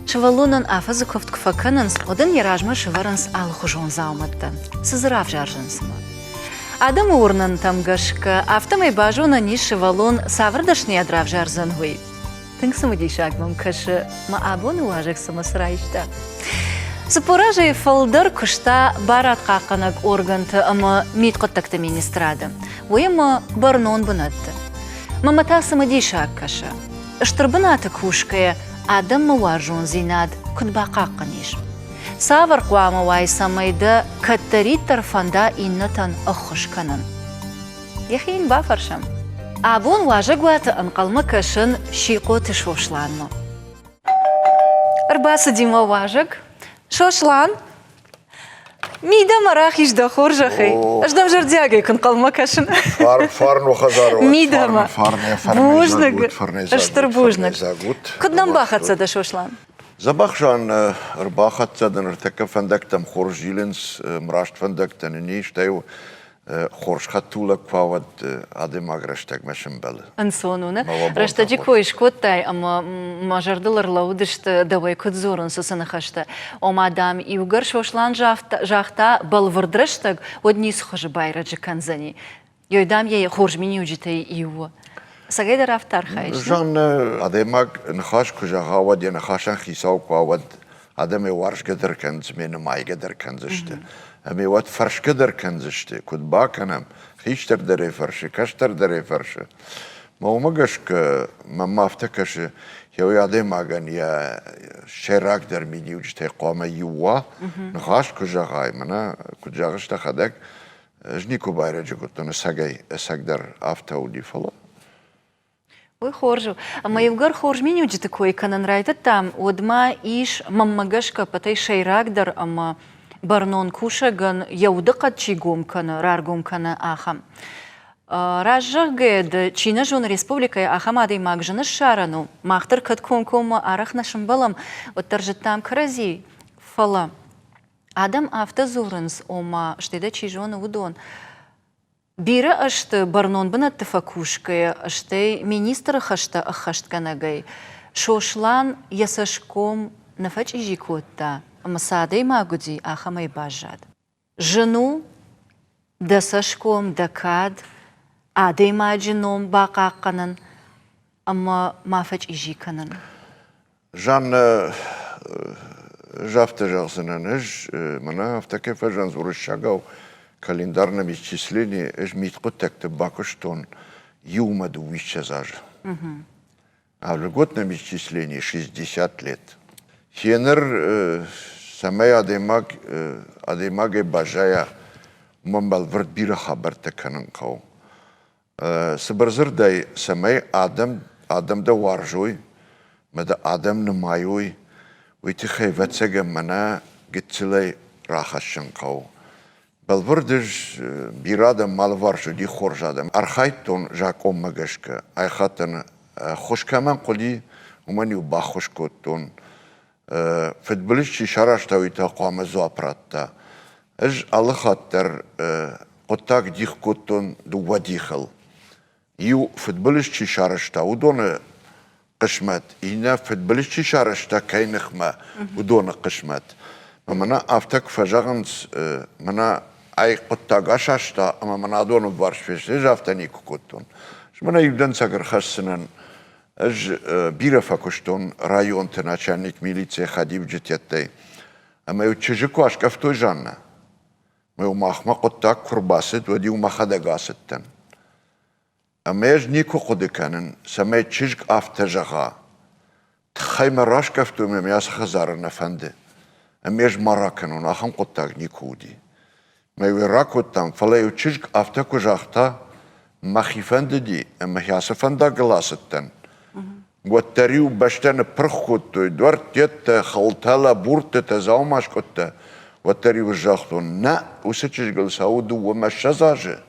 Сывӕллонӕн афӕдзы куывд куы фӕкӕнынц, уӕд ын йӕ размӕ сӕвӕрынц алыхуызон дзаумӕттӕ. Цы дзы равзарзын цымӕ? Адӕмы уырнӕнтӕм гӕсгӕ, афтӕмӕй базонӕн ис, сывӕллон цавӕр дӕсныйад равзардзӕн, уый. Тынг цымыдисаг мӕм кӕсы, мӕ абоны уазӕг цымӕ цы райста. 40 азӕй фылдӕр куыста барадхъахъхъӕнӕг органты ӕмӕ мидхъуыддӕгты министрады, уыимӕ бӕрнон бынӕтты. Мӕмӕ та цымыдисаг кӕсы, стыр бынаты кусгӕйӕ адӕммӕ уарзондзинад куыд бахъахъхъӕнис? Цавӕр хъуамӕ уай, цӕмӕй дӕ кӕддӕриддӕр фӕнда иннӕтӕн ӕххуыс кӕнын? Йӕхи йын бафӕрсӕм. Абон уазӕгуаты ӕнхъӕлмӕ кӕсын Сихъоты Сосланмӕ. Ӕрбацыди мӕ уазӕг. Сослан, мидӕмӕ рахиз дӕ хорзӕхӕй. Ӕз дӕм зӕрдиагӕй куы нхъӕлмӕ кӕсын. Фарн у хӕдзары. Мидӕмӕ. Бузныг. Стыр бузныг. Куыд нӕм бахӕццӕ дӕ, Сослан? Дзӕбӕх Жан ӕрбахӕццӕ дӕ ныртӕккӕ фӕндӕгтӕм хорз зилынц, раст фӕндӕгтӕ нын ис, стӕй хорз хӕдтулӕг куы уӕд адӕймаг рӕстӕгмӕ сӕмбӕлы. Ӕнцон у, нӕ? Рӕстӕджы кой скодтай ӕмӕ мӕ зӕрдыл ӕрлӕууыдысты, дӕуӕй куыд дзурынц уыцы ныхӕстӕ. Ома, дам, иугӕр Сослан загъта бӕлвырд рӕстӕг, уӕд ницы хуызы байрӕджы кӕндзӕни. Ёй, дам, йӕ хорз миниуджытӕй иу у. Цӕгӕй дӕр афтӕ архайыс? Жаннӕ, адӕймаг ныхас куы зӕгъа, уӕд йӕ ныхасӕн хицау куы уа, уӕд адӕмӕй уарзгӕ дӕр кӕндзысты, нымайгӕ дӕр кӕндзысты. Ӕмӕ уӕд фӕрсгӕ дӕр кӕндзысты, куыд бакӕнӕм, хистӕр дӕр ӕй фӕрсы, кӕстӕр дӕр ӕй фӕрсы. Мӕ уымӕ гӕсгӕ мӕм афтӕ кӕсы, еуӕй адӕймагӕн йӕ сӕйрагдӕр миниуджытӕй хъуамӕ иу уа, ныхас куы зӕгъай, мӕнӕ куыд зӕгъыс дӕхӕдӕг, ӕз никуы байрӕджы кодтон ӕцӕгӕй, ӕцӕгдӕр афтӕ уыди, фӕлӕ Уый хорз у. Ӕмӕ иугӕр хорз миниуджыты кой кӕнын райдыдтам, уӕд ма ис, мӕнмӕ гӕсгӕ, ӕппӕтӕй сӕйрагдӕр ӕмӕ бӕрнон кусӕгӕн йӕ удыхъӕд чи гом кӕны, раргом кӕны, ахӕм. Раст зӕгъгӕйӕ, ды чи нӕ зоны республикӕйы, ахӕм адӕймаг зын ссарӕн у. Мах дӕр кӕд комкоммӕ арӕх нӕ сӕмбӕлӕм, уӕддӕр зыдтам кӕрӕдзи, фӕлӕ адӕм афтӕ дзурынц, ома, стӕй дӕ чи зоны, уыдон Бирӕ ӕзты бӕрнон бынӕтты фӕкусгӕйӕ, стӕй министры хӕстӕ ӕххӕстгӕнӕгӕй, Сослан йӕ цӕсгом нӕ фӕчъизи кодта ӕмӕ цы адӕймаг уыди, ахӕмӕй баззад. Зын у дӕ цӕсгом, дӕ кад, адӕймаджы ном бахъахъхъӕнын ӕмӕ ма фӕчъизи кӕнын. Жаннӕ, ӕз афтӕ зӕгъдзынӕн, ӕз мӕнӕ афтӕ кӕй фӕзӕгъынц уырыссагау календарном исчисление, ӕз мидхъуыддӕгты бакуыстон иумӕ дыууиссӕдз азы. А в льготном исчислении 60 лет. Хеныр цӕмӕй адӕймаг адӕймагӕй баззайа, уымӕн бӕлвырд бирӕ хабӕрттӕ кӕнын хъӕуы. Цыбырдзырдӕй, цӕмӕй адӕм, адӕм дӕ уарзой мӕ дӕ адӕм нымайой, уый тыххӕй, ӕвӕццӕгӕн, мӕнӕ гыццылӕй рахӕссын хъӕуы. Бӕлвырд ӕз бирӕ адӕм мӕ алыварс уыди хорз адӕм. Архайдтон закъонмӕ гӕсгӕ. Айхаттӕн ӕххуыс кӕмӕн хъуыди, уымӕн-иу баххуыс кодтон. Фыдбылыз чи сарӕзта, уый та хъуамӕ дзуапп радта. Ӕз алы хатт дӕр хъуыддаг дих кодтон дыууӕ дихыл. Иу фыдбылыз чи сарӕзта, уыдоны хъысмӕт, иннӕ фыдбылыз чи сарӕзта, кӕй ныхмӕ, уыдоны хъысмӕт. Мӕнӕ афтӕ куы фӕзӕгъынц, мӕнӕ ай хъуыддаг асаста ӕмӕ мӕнӕ адоны ӕвварс фесты, ӕз афтӕ никуы кодтон. Ӕз мӕнӕ иу дӕнцӕг ӕрхӕсдзынӕн. Ӕз бирӕ фӕкуыстон районты начальник милицийы хӕдивджытӕй. Ӕмӕ-иу чызджы куы аскъӕфтой Жаннӕ, ӕмӕ-иу махмӕ хъуыддаг куы рбацыд, уӕд-иу мӕхӕдӕг ацыдтӕн. Ӕмӕ ӕз никуы хъуыды кӕнын, цӕмӕй чызг афтӕ зӕгъа, тыххӕй мӕ раскъӕфтой ӕмӕ мӕ ацы хӕдзары нӕ фӕнды, ӕмӕ ӕз ма ракӕнон, ахӕм хъуыддаг никуы уыди. Мӕ-иу ракодтам, фӕлӕ-иу чызг афтӕ куы загъта, мӕхи фӕндыди ӕмӕ ацы фӕндагыл ацыдтӕн, уӕддӕр-иу бӕстӕ ныппырх кодтой, дуӕрттӕ, хылтӕ, лӕбурдтытӕ, дзаумаскъуыдтӕ, уӕддӕр-иу ӕз загътон, нӕ, уыцы чызгыл цӕуы 22 азы,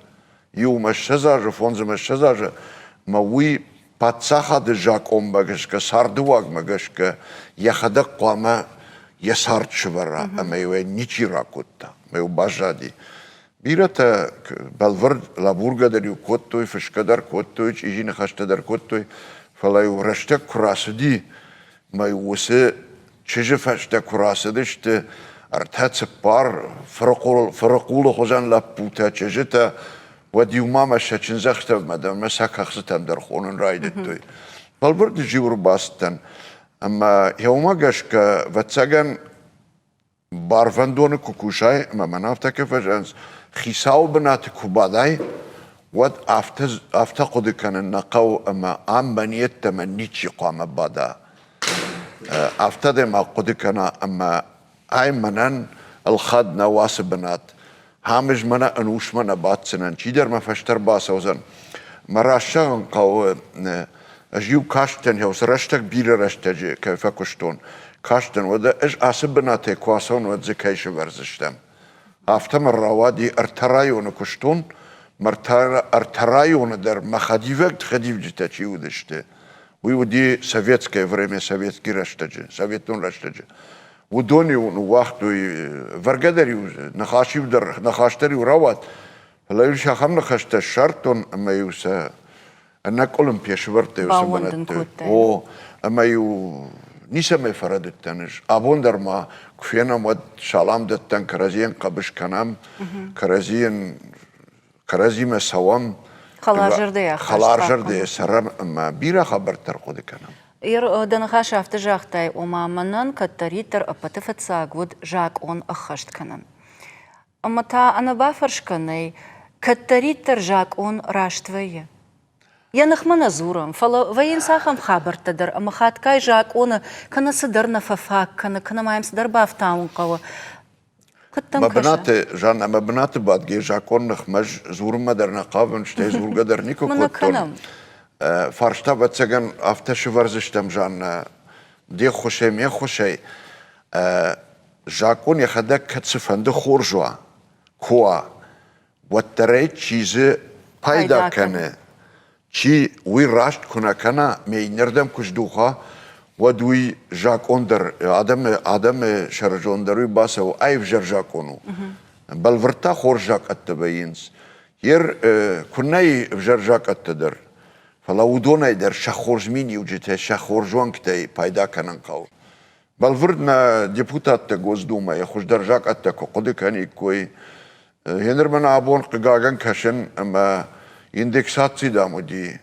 иумӕ 20 азы, фондзмӕ 20 азы, ӕмӕ уый паддзахады закъонмӕ гӕсгӕ, цардыуагмӕ гӕсгӕ йӕхӕдӕг хъуамӕ йӕ цард сывӕра, ӕмӕ-иу ӕй ничи ракодта, ӕмӕ-иу баззади. Бирӕтӕ бӕлвырд лӕбургӕ дӕр-иу кодтой, фысгӕ дӕр кодтой, чъизи ныхӕстӕ дӕр кодтой, фӕлӕ-иу рӕстӕг куы рацыди, ӕмӕ-иу уыцы. Чызджы фӕстӕ куы рацыдысты ӕртӕ-цыппар фырыхъулы хуызӕн лӕппутӕ, чызджытӕ, уӕд-иу ма мӕ сӕ чындзӕхсӕвмӕ дӕр ӕмӕ сӕ кӕхцытӕм дӕр хонын райдыдтой. Бӕлвырд ӕз-иу ӕрбацыдтӕн ӕмӕ йӕ уымӕ гӕсгӕ, ӕвӕццӕгӕн, барвӕндоны куы кусай ӕмӕ мӕн афтӕ кӕй фӕзӕгъынц, хицауы бынаты куы бадай, уӕд афтӕ, афтӕ хъуыды кӕнын нӕ хъӕуы ӕмӕ ам мӕн йеддӕмӕ ничи хъуамӕ бада. Афтӕ дӕ ма хъуыды кӕна ӕмӕ ай мӕнӕн ӕлхӕд нӕу ацы бынат. Ам ӕз мӕнӕ ӕнусмӕ нӕ баддзынӕн, чидӕр мӕ фӕстӕ ӕрбацӕудзӕн. Мӕ раст зӕгъын хъӕуы, ӕз-иу кастӕн, уыцы рӕстӕг бирӕ рӕстӕджы кӕй фӕкуыстон, кастӕн, уӕдӕ ӕз ацы бынатӕй куы ацӕуон, уӕд дзы кӕй сӕвӕрдзыстӕм. Афтӕ мӕ рауади, ӕртӕ районы куыстон, мӕ ӕртӕ районы дӕр мӕ хӕдивӕг хӕдивджытӕ чи уыдысты, уый уыди советское время, советский рӕстӕджы, советон рӕстӕджы. Уыдон-иу ныууагътой, вӕргӕ дӕр-иу, ныхас-иу дӕр, ныхас дӕр-иу рауад, фӕлӕ-иу сӕ ахӕм ныхӕстӕ ссардтон ӕмӕ-иу сӕ ӕнӕкъуылымпыйӕ сывӕрдтой уыцы бынӕтты. О, ӕмӕ-иу ницӕмӕй фӕрӕдыдтӕн ӕз. Абон дӕр ма куы фенӕм, уӕд салам дӕттӕн, кӕрӕдзийӕн хъӕбыс кӕнӕм, кӕрӕдзийӕн кӕрӕдзимӕ цӕуӕм, хӕларзӕрдӕйӕ хӕларзӕрдӕйӕ цӕрӕм ӕмӕ бирӕ хабӕрттӕ ӕрхъуыды кӕнӕм. Дӕ ныхас афтӕ загътай, ома мӕнӕн кӕддӕриддӕр ӕппӕты фыццаг уыд закъон ӕххӕст кӕнын. Ӕмӕ та ӕнӕбафӕрсгӕ нӕй, кӕддӕриддӕр закъон раст вӕййы. Йӕ ныхмӕ нӕ дзурӕм, фӕлӕ вӕййынц ахӕм хабӕрттӕ дӕр, ӕмӕ хатгай закъоны кӕнӕ цыдӕр нӕ фӕфаг кӕны, кӕнӕ ма йӕм цыдӕр бафтауын хъӕуы. Куыд дӕм Мӕ бынаты, Жаннӕ, мӕ бынаты бадгӕ закъон ныхмӕ дзурынмӕ дӕр нӕ хъавын, стӕй дзургӕ дӕр никуы кодтон. Фарста, ӕвӕццӕгӕн, афтӕ сывӕрдзыстӕм, Жаннӕ, де ххуысӕй, ме ххуысӕй. Закъон йӕхӕдӕг кӕд цыфӕнды хорз уа, куы уа, уӕддӕр ӕй чи дзы пайда кӕны, чи уый раст куы нӕ кӕна, ме иннӕрдӕм куы здуха, уӕд уый закъон дӕр, адӕмы, адӕмы сӕрызонд дӕр уый бацӕуы, ай ӕвзӕр закъон у. Бӕлвырд та хорз закъӕттӕ вӕййынц. Ер куыннӕ и ӕвзӕр закъӕттӕ дӕр, фӕлӕ уыдонӕй дӕр сӕ хорз миниуджытӕ, сӕ хорз уӕнгтӕй пайда кӕнын хъӕуы. Бӕлвырд нӕ депутаттӕ Госдумӕйы хуыздӕр закъӕттӕ куы хъуыды кӕниккой, Гъеныр мӕнӕ абон хъыгагӕн кӕсын ӕмӕ индексаци дам уыди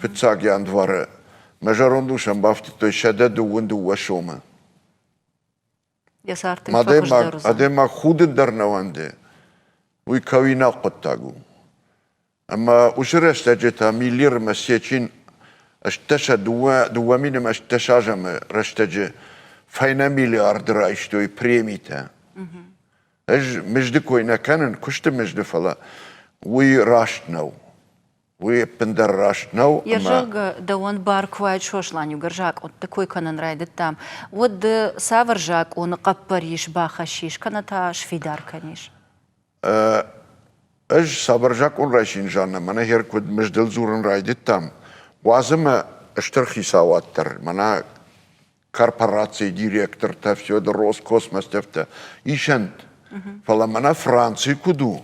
фыццаг январы. Мӕ зӕронд усӕн бафтыдтой 122 сомы. Йӕ цард тынг фӕхуыздӕр уыдзӕн. Адӕймаг худын дӕр нӕ уӕнды. Уый кӕуинаг хъуыддаг у. Ӕмӕ уыцы рӕстӕджы та Миллер ӕмӕ Сечин 2018 азӕмы рӕстӕджы фӕйнӕ миллиарды райстой премитӕ. Ӕз мызды кой нӕ кӕнын, куысты мызды, фӕлӕ уый раст нӕу. Уый ӕппындӕр раст нӕу. Йӕ зӕгъгӕ, дӕуӕн бар куы уаид Сослан иугӕр закъонты кой кӕнын райдыдтам, уӕд ды цавӕр закъоны хъӕппӕрис бахӕссис кӕнӕ та сфидар кӕнис? Ӕз цавӕр закъон райсин, Жаннӕ, мӕнӕ хер куыд мыздыл дзурын райдыдтам, уадзы мӕ стыр хицауад дӕр, мӕнӕ корпорацийы директортӕ, Федор Роскосмостӕвтӕ исӕнт. Фӕлӕ мӕнӕ Франци куыд у,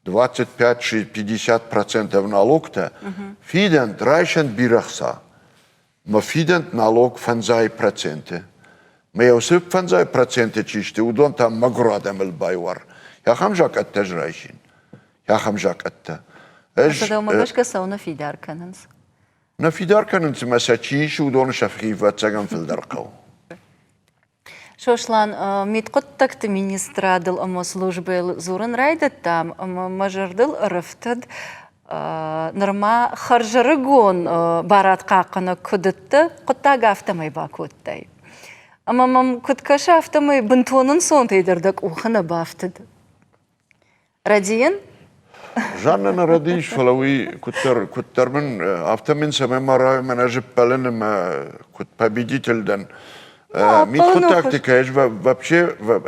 25-50 процентов налогтӕ фидӕнт, райсӕнт бирӕ хца. Мӕ фидӕнт налог фӕндзай проценты. Мӕ уыцы фӕндзай проценты чи сты, уыдон та мӕгуыр адӕмыл байуар. Ахӕм закъӕттӕ ӕз райсин. Ахӕм закъӕттӕ. Ӕз, Дӕумӕ гӕсгӕ цӕуылнӕ фидар кӕнынц? Нӕ фидар кӕнынц ӕмӕ сӕ чи ис, уыдоны сӕхи ӕвӕццӕгӕн фылдӕр хъӕуы. Сослан, мидхъуыддӕгты министрадыл ӕмӕ службӕйыл дзурын райдыдтам ӕмӕ мӕ зӕрдыл ӕрӕфтыд, нырма хӕрзӕрыгон барадхъахъхъӕнӕг куыд уыдтӕ, хъуыддаг афтӕмӕй бакодтай. Ӕмӕ мӕм куыд кӕсы, афтӕмӕй бынтон ӕнцонтӕй дӕр дӕ къухы нӕ бафтыд. Рӕдийын? Жаннӕ нӕ рӕдийыс, фӕлӕ уый куыддӕр, куыддӕр мын, афтӕ мын цӕмӕй ма рауай, мӕнӕ ӕз ӕппӕлын ӕмӕ куыд победитель дӕн. Мидхъуыддӕгты кӕй ӕз вообще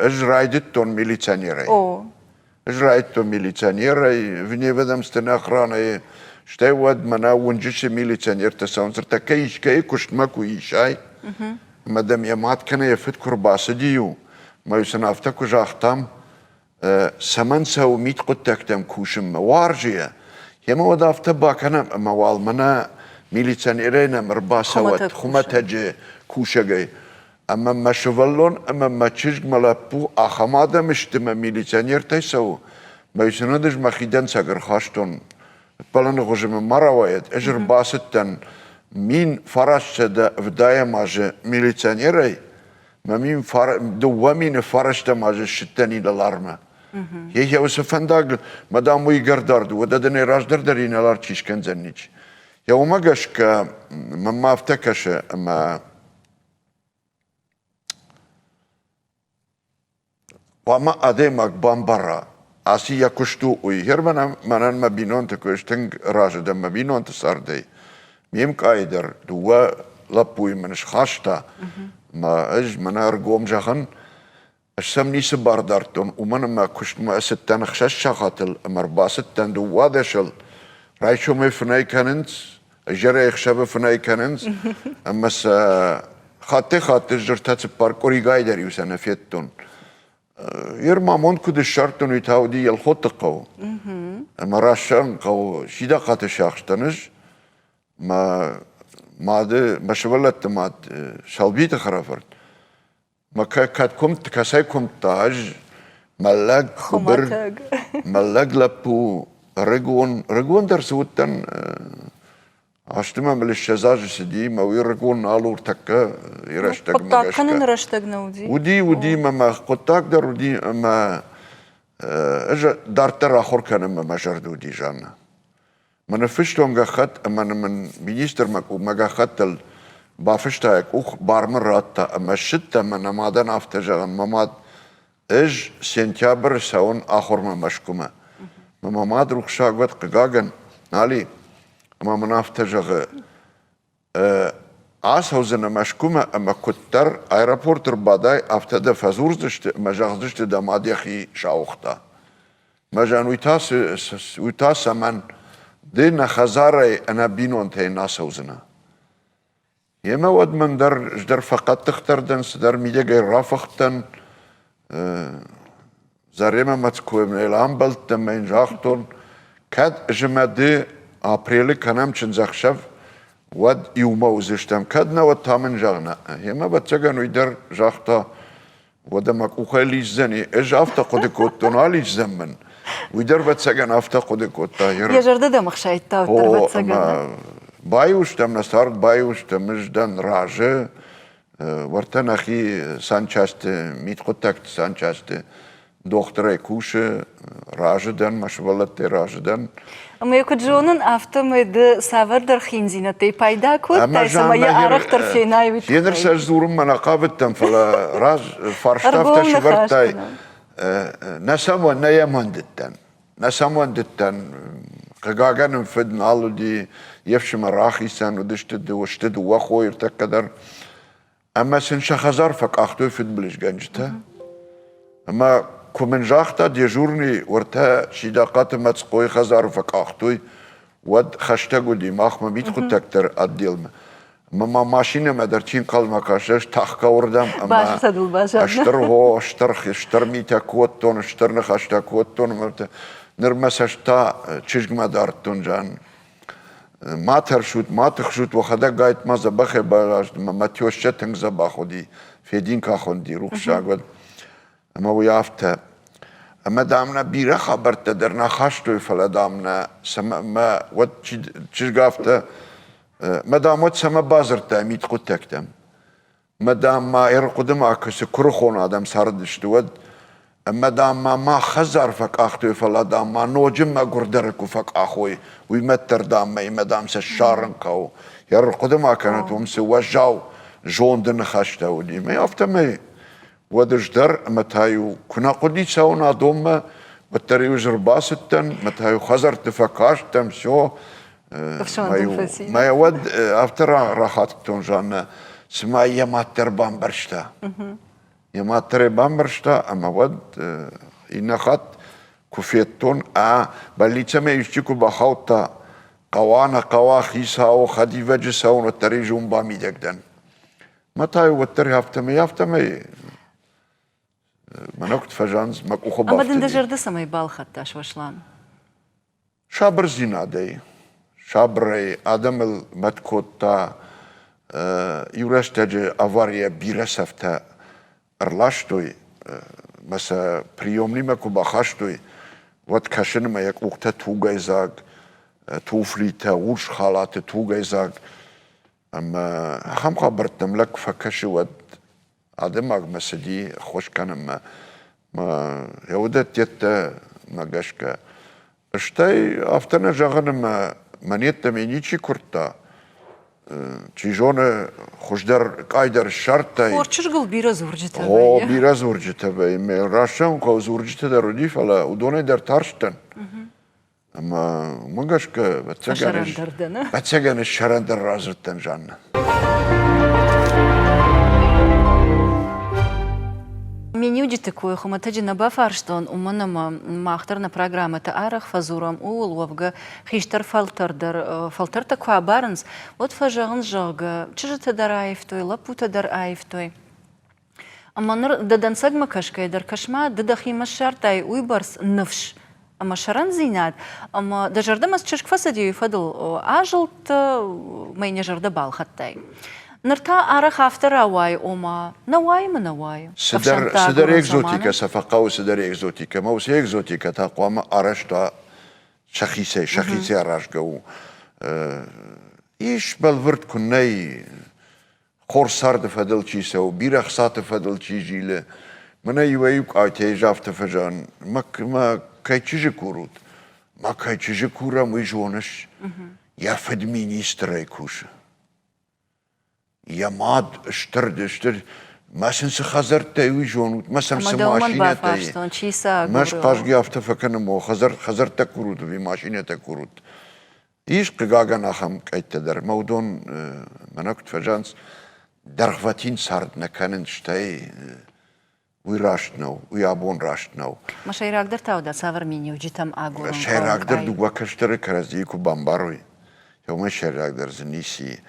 ӕз райдыдтон милиционерӕй. Ӕз райдыдтон милиционерӕй, вневедомственной охранӕйы, стӕй уӕд мӕнӕ уынджы цы милиционертӕ цӕуынц, ныртӕккӕ искӕйы куыстмӕ куы исай, ӕмӕ дӕм йӕ мад кӕнӕ йӕ фыд куы рбацыди-иу, мӕ сын афтӕ куы загътам, цӕмӕн цӕуы мидхъуыддӕгтӕм кусынмӕ, уарзы йӕ. Йемӕ уӕд афтӕ бакӕнӕм, ӕмӕ уал мӕнӕ милиционерӕй нӕм ӕрбацӕуӕд хуымӕтӕджы кусӕгӕй. Ӕмӕ мӕ сывӕллон ӕмӕ мӕ чызг, мӕ лӕппу ахӕм адӕм сты, мӕ милиционертӕй цӕуы, мӕ сын ӕз мӕхи дӕнцӕг ӕрхастон. Ӕппӕлыны хуызы мын ма рауайӕд, ӕз ӕрбацыдтӕн 1970 азы милиционерӕй, мӕ 2009 азы ссыдтӕн инӕлармӕ. Йе уыцы фӕндаг, мадам уый гӕрдард, уӕдӕ дын ӕй раздӕр дӕр инӕлар чи скӕндзӕн ничи. Йӕ уымӕ гӕсгӕ мӕнмӕ афтӕ кӕсы, ӕмӕ хъуамӕ адӕймаг бамбара, ацы йӕ куыст у, уый. Гъер мӕнӕн мӕ бинонты куыст тынг разы дӕн мӕ бинонты цардӕй. Ме мкъайы дӕр дыууӕ лӕппуйы мын схаста. Мӕ ӕз мӕнӕ ӕргом зӕгъын, Ӕз сӕм ницы бар дардтон, уымӕн ӕмӕ куыстмӕ цыдтӕн ӕхсӕз сахатыл ӕмӕ ӕрбацыдтӕн дыууадӕсыл. Райсомӕй фынӕй кӕнынц, изӕрӕй ӕхсӕвы фынӕй кӕнынц, ӕмӕ сӕ хаттӕй-хатт ӕз цыппар къуыригай дӕр-иу сӕ нӕ федтон. Йе рмамонд куыд ссардтон, уый та уыди Елхотты хъӕу. Ӕмӕ рассӕн хъӕу Сидахъаты сиахстӕн ӕз мӕ мады, мӕ сывӕллӕтты мад Сӕлбиты хӕрӕфырт Мӕ кӕд куымд, кӕцӕй куымдта, ӕз мӕллӕг гуыбыр, мӕллӕг лӕппу, ӕрыгон, ӕрыгон дӕр цы уыдтӕн, азты мӕ мыл 20 азы цыди, мӕ уый ӕрыгон нал у тӕккӕ рӕстӕгмӕ Хъуыддаг кӕныны рӕстӕг нӕ уыди? Уыди, уыди, мӕ мӕ хъуыддаг дӕр уыди ӕмӕ ӕз дарддӕр ахуыр кӕнынмӕ мӕ зӕрды уыди, Жаннӕ. Мӕ ныффыстон гӕххӕтт ӕмӕ мын министр мӕ гӕххӕттыл бафыста йӕ къух, бар мын радта ӕмӕ ссыдтӕн мӕ нӕ мадӕн афтӕ зӕгъын, мӕ мад, ӕз сентябры цӕуын ахуырмӕ Мӕскуымӕ. Мӕ мӕ мад рухсаг уӕд, хъыгагӕн, нал и, ӕмӕ мын афтӕ зӕгъы, ацӕудзынӕ Мӕскуымӕ ӕмӕ куыддӕр аэропорты рбадай, афтӕ дӕ фӕдзурдзысты ӕмӕ зӕгъдзысты, дӕ мад йӕхи сауыгъта. Мӕ зӕн уый та, уый та цӕмӕн? Ды нӕ хӕдзарӕй ӕнӕ бинонтӕй нӕ ацӕудзынӕ. Емӕ уӕд мӕн дӕр ӕз дӕр фӕхъӕддыхдӕр дӕн, цыдӕр мидӕгӕй рафыхтӕн. Заремӕ Мацкоевнӕйыл амбӕлдтӕн ӕмӕ йын загътон, кӕд зымӕ ды апрелы кӕнӕм чындзӕхсӕв, уӕд иумӕ уыдзыстӕм, кӕд нӕ, уӕд та мын зӕгъ нӕ. Емӕ, ӕвӕццӕгӕн, уый дӕр загъта, уӕдӕ мӕ къухӕй лидздзӕни. Ӕз афтӕ хъуыды кодтон, алидздзӕн мын. Уый дӕр, ӕвӕццӕгӕн, афтӕ хъуыды кодта. Йӕ зӕрдӕ дӕм ӕхсайдта, уӕддӕр, ӕвӕццӕгӕн. Баиу стӕм, нӕ цард баиу стӕм, ӕз дӕн разы. Уӕртӕ нӕхи санчасты, мидхъуыддӕгты санчасты дохтырӕй кусы, разы дӕн, мӕ сывӕллӕттӕй разы дӕн. Ӕмӕ йӕ куыд зонын, афтӕмӕй ды цавӕрдӕр хиндзинӕдтӕй пайда кодтай, цӕмӕй йӕ арӕхдӕр фенай, уый тыххӕй. Еныр сӕ дзурынмӕ нӕ хъавыдтӕн, фӕлӕ раз фарста афтӕ сӕвӕрдтай, нӕ сӕм нӕ йӕм уӕндыдтӕн. Нӕ сӕм уӕндыдтӕн. Хъыгагӕн ын фыд нал уыди, йе фсымӕр ахицӕн, уыдысты сты дыууӕ хойы ӕртӕккӕ дӕр. Ӕмӕ сын сӕ хӕдзар фӕкъахтой фыдбылызгӕнджытӕ. Ӕмӕ куы мын загъта дежурный, уӕртӕ Сидахъаты Мӕцкъойы хӕдзары фӕкъахтой, уӕд хӕстӕг уыди махмӕ мидхъуыддӕгты отделмӕ. Ӕмӕ ма машинӕмӕ дӕр чи нхъӕлмӕ кӕсы, ӕз тӕхгӕ уырдӕм ӕмӕ стыр хо, стыр, стыр митӕ кодтон, стыр ныхӕстӕ кодтон ӕмӕ ныр мӕ цӕст та чызгмӕ дардтон, Жан. Ма тӕрсут, ма тыхсут, уӕхӕдӕг гайтма дзӕбӕхӕй бараст, ӕмӕ мӕ тёщӕ тынг дзӕбӕх уыди, Фединка хуынди, рухсаг уӕд. Ӕмӕ уый афтӕ. Ӕмӕ, дам, нӕ бирӕ хабӕрттӕ дӕр нӕ хастой, фӕлӕ, дам, нӕ цӕмӕ, мӕ уӕд чызг афтӕ, мӕ, дам, уӕд цӕмӕ бадзырдтай мидхъуыддӕгтӕм? Мӕ, дам, ма ӕрхъуыды ма цы куырыхон адӕм цардысты, уӕд ӕмӕ, дам, ма мах хӕдзар фӕкъахтой, фӕлӕ, дам, ма ноджы мӕгуырдӕры куы фӕкъахой, уый мӕт дӕр, дам, мӕ, дам, сӕ ссарын хъӕуы. Ӕрхъуыды ма кӕнут, уым цы уӕззау зонды ныхӕстӕ уыди. Мӕ афтӕмӕй уӕд ӕз дӕр ӕмӕ та-иу куы нӕ хъуыди цӕуын адонмӕ, уӕддӕр-иу ӕз ӕрбацыдтӕн, мӕ та-иу хӕдзӕртты фӕкастӕн, все. Мӕ уӕд афтӕ рахатыдтон Жаннӕ, цыма йӕ мад дӕр бамбӕрста. Йӕ мад дӕр ӕй бамбӕрста, ӕмӕ уӕд иннӕ хатт куы федтон, ӕ, бӕллицӕмӕ исчи куы бахаудта, хъӕуа, нӕ хъӕуа, хицауы, хӕдивӕджы цӕуын, уӕддӕр ӕз уым бамидӕг дӕн. Мӕ та уӕддӕр афтӕмӕй, афтӕмӕй мӕнӕ куыд фӕзӕнц, мӕ къухы бафтыди. Ӕмӕ дын дӕ зӕрдӕ цӕмӕй балхӕдта, Сослан? Сабырдзинадӕй, сабырӕй адӕмыл мӕт кодта. Иу рӕстӕджы аварийӕ бирӕ цӕфтӕ ӕрластой мӕ сӕ приемнимӕ куы бахастой, уӕд кӕсын ӕмӕ йӕ къухтӕ тугӕйдзаг, туфлитӕ, урс халаты тугӕйдзаг. Ӕмӕ ахӕм хабӕрттӕм лӕг куы фӕкӕсы, уӕд адӕймагмӕ цыди ӕххуыс кӕнынмӕ. Мӕ йӕ уыдӕттӕ гӕсгӕ. Стӕй афтӕ нӕ зӕгъын, ӕмӕ мӕн йеддӕмӕ ничи куырдта. Чи зоны, хуыздӕр къай дӕр ссардтай. Хорз чызгыл бирӕ дзурджытӕ вӕййы. О, бирӕ дзурджытӕ вӕййы. Мӕ раст зӕгъын хъӕуы, дзурджытӕ дӕр уыди, фӕлӕ уыдонӕй дӕр тарстӕн. Ӕмӕ уымӕ гӕсгӕ, ӕвӕццӕгӕн, ӕз сӕрӕндӕр радзырдтӕн Жаннӕ. Миниуджыты кой хуымӕтӕджы нӕ бафарстон, уымӕн ӕмӕ мах дӕр нӕ программӕты арӕх фӕдзурӕм ууыл, уӕвгӕ хистӕр фӕлтӕр дӕр фӕлтӕртӕ куы абарынц, уӕд фӕзӕгъынц, зӕгъгӕ, чызджытӕ дӕр аивтой, лӕппутӕ дӕр аивтой. Ӕмӕ ныр дӕ дӕнцӕгмӕ кӕсгӕйӕ дӕр кӕс-ма, ды дӕхимӕ ссардтай уыйбӕрц ныфс ӕмӕ сӕрӕндзинад, ӕмӕ дӕ зӕрдӕмӕ цы чызг фӕцыди, уый фӕдыл азылдтӕ, мӕ йын йӕ зӕрдӕ балхӕдтай. Ныр та арӕх афтӕ рауайы, ома, нӕ уайы мӕ нӕ уайы. Цыдӕр, цыдӕр экзотикӕ сӕ фӕхъӕуы, цыдӕр экзотикӕ. Ӕмӕ уыцы экзотикӕ та хъуамӕ арӕзт уа сӕхицӕй, сӕхицӕй аразгӕ у. Ис бӕлвырд куы нӕй хорз царды фӕдыл чи цӕуы, бирӕ хцаты фӕдыл чи зилы. Мӕнӕ иуӕй-иу къайтӕй ӕз афтӕ фӕзӕгъын, мӕ, мӕ кӕй чызджы курут? Мӕ кӕй чызджы курӕм, уый зоныс? Йӕ фыд министрӕй кусы. Йӕ мад стыр, стыр мӕ сын цы хӕдзӕрттӕ уый зонут, мӕ сӕм цы машинӕтӕ чи сӕ Мӕ схъазгӕ афтӕ фӕкӕнӕм, о, хӕдзӕрттӕ курут ӕви машинӕтӕ курут. Ис, хъыгагӕн, ахӕм къӕйттӕ дӕр, ӕмӕ уыдон, мӕнӕ куыд фӕзӕгъынц, дӕргъвӕтин цард нӕ кӕнынц, стӕй уый раст нӕу, уый абон раст нӕу. Мӕ сӕйрагдӕр та уыд, цавӕр миниуджытӕм агурын хъӕуы? Сӕйрагдӕр дыууӕ кӕстӕры кӕрӕдзийы куы бамбарой, уымӕй сӕйрагдӕр дзы ницы и.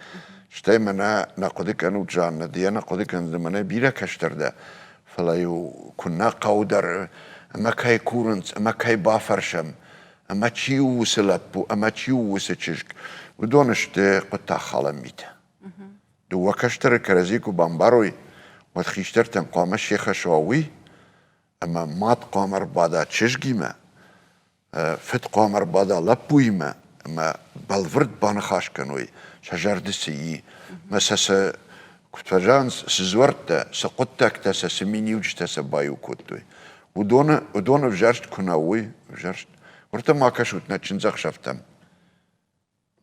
Стӕй мӕнӕ нӕ хъуыды кӕнут, Жаннӕ, ды йӕ нӕ хъуыды кӕндзынӕ, мӕнӕ бирӕ кӕстӕр дӕ, фӕлӕ-иу куы нӕ хъӕуы дӕр ӕмӕ кӕй курынц, ӕмӕ кӕй бафӕрсӕм, Ӕмӕ чи у уыцы лӕппу, ӕмӕ чи у уыцы чызг, уыдон сты хъуыддагхалӕн митӕ. Дыууӕ кӕстӕры кӕрӕдзи куы бамбарой, уӕд хистӕртӕн хъуамӕ се хӕс уа уый, ӕмӕ мад хъуамӕ ӕрбада чызгимӕ, фыд хъуамӕ ӕрбада лӕппуимӕ ӕмӕ бӕлвырд баныхас кӕной, сӕ зӕрды цы и, мӕ сӕ цы куыд фӕзӕгъынц, цы дзуӕрттӕ, цы хъуыддӕгтӕ сӕ цы миниуджытӕ сӕ баиу кодтой, Уыдоны, уыдон ӕвзӕрст куы нӕ уой, ӕвзӕрст. Уырдӕм ма кӕсут нӕ чындзӕхсӕвтӕм.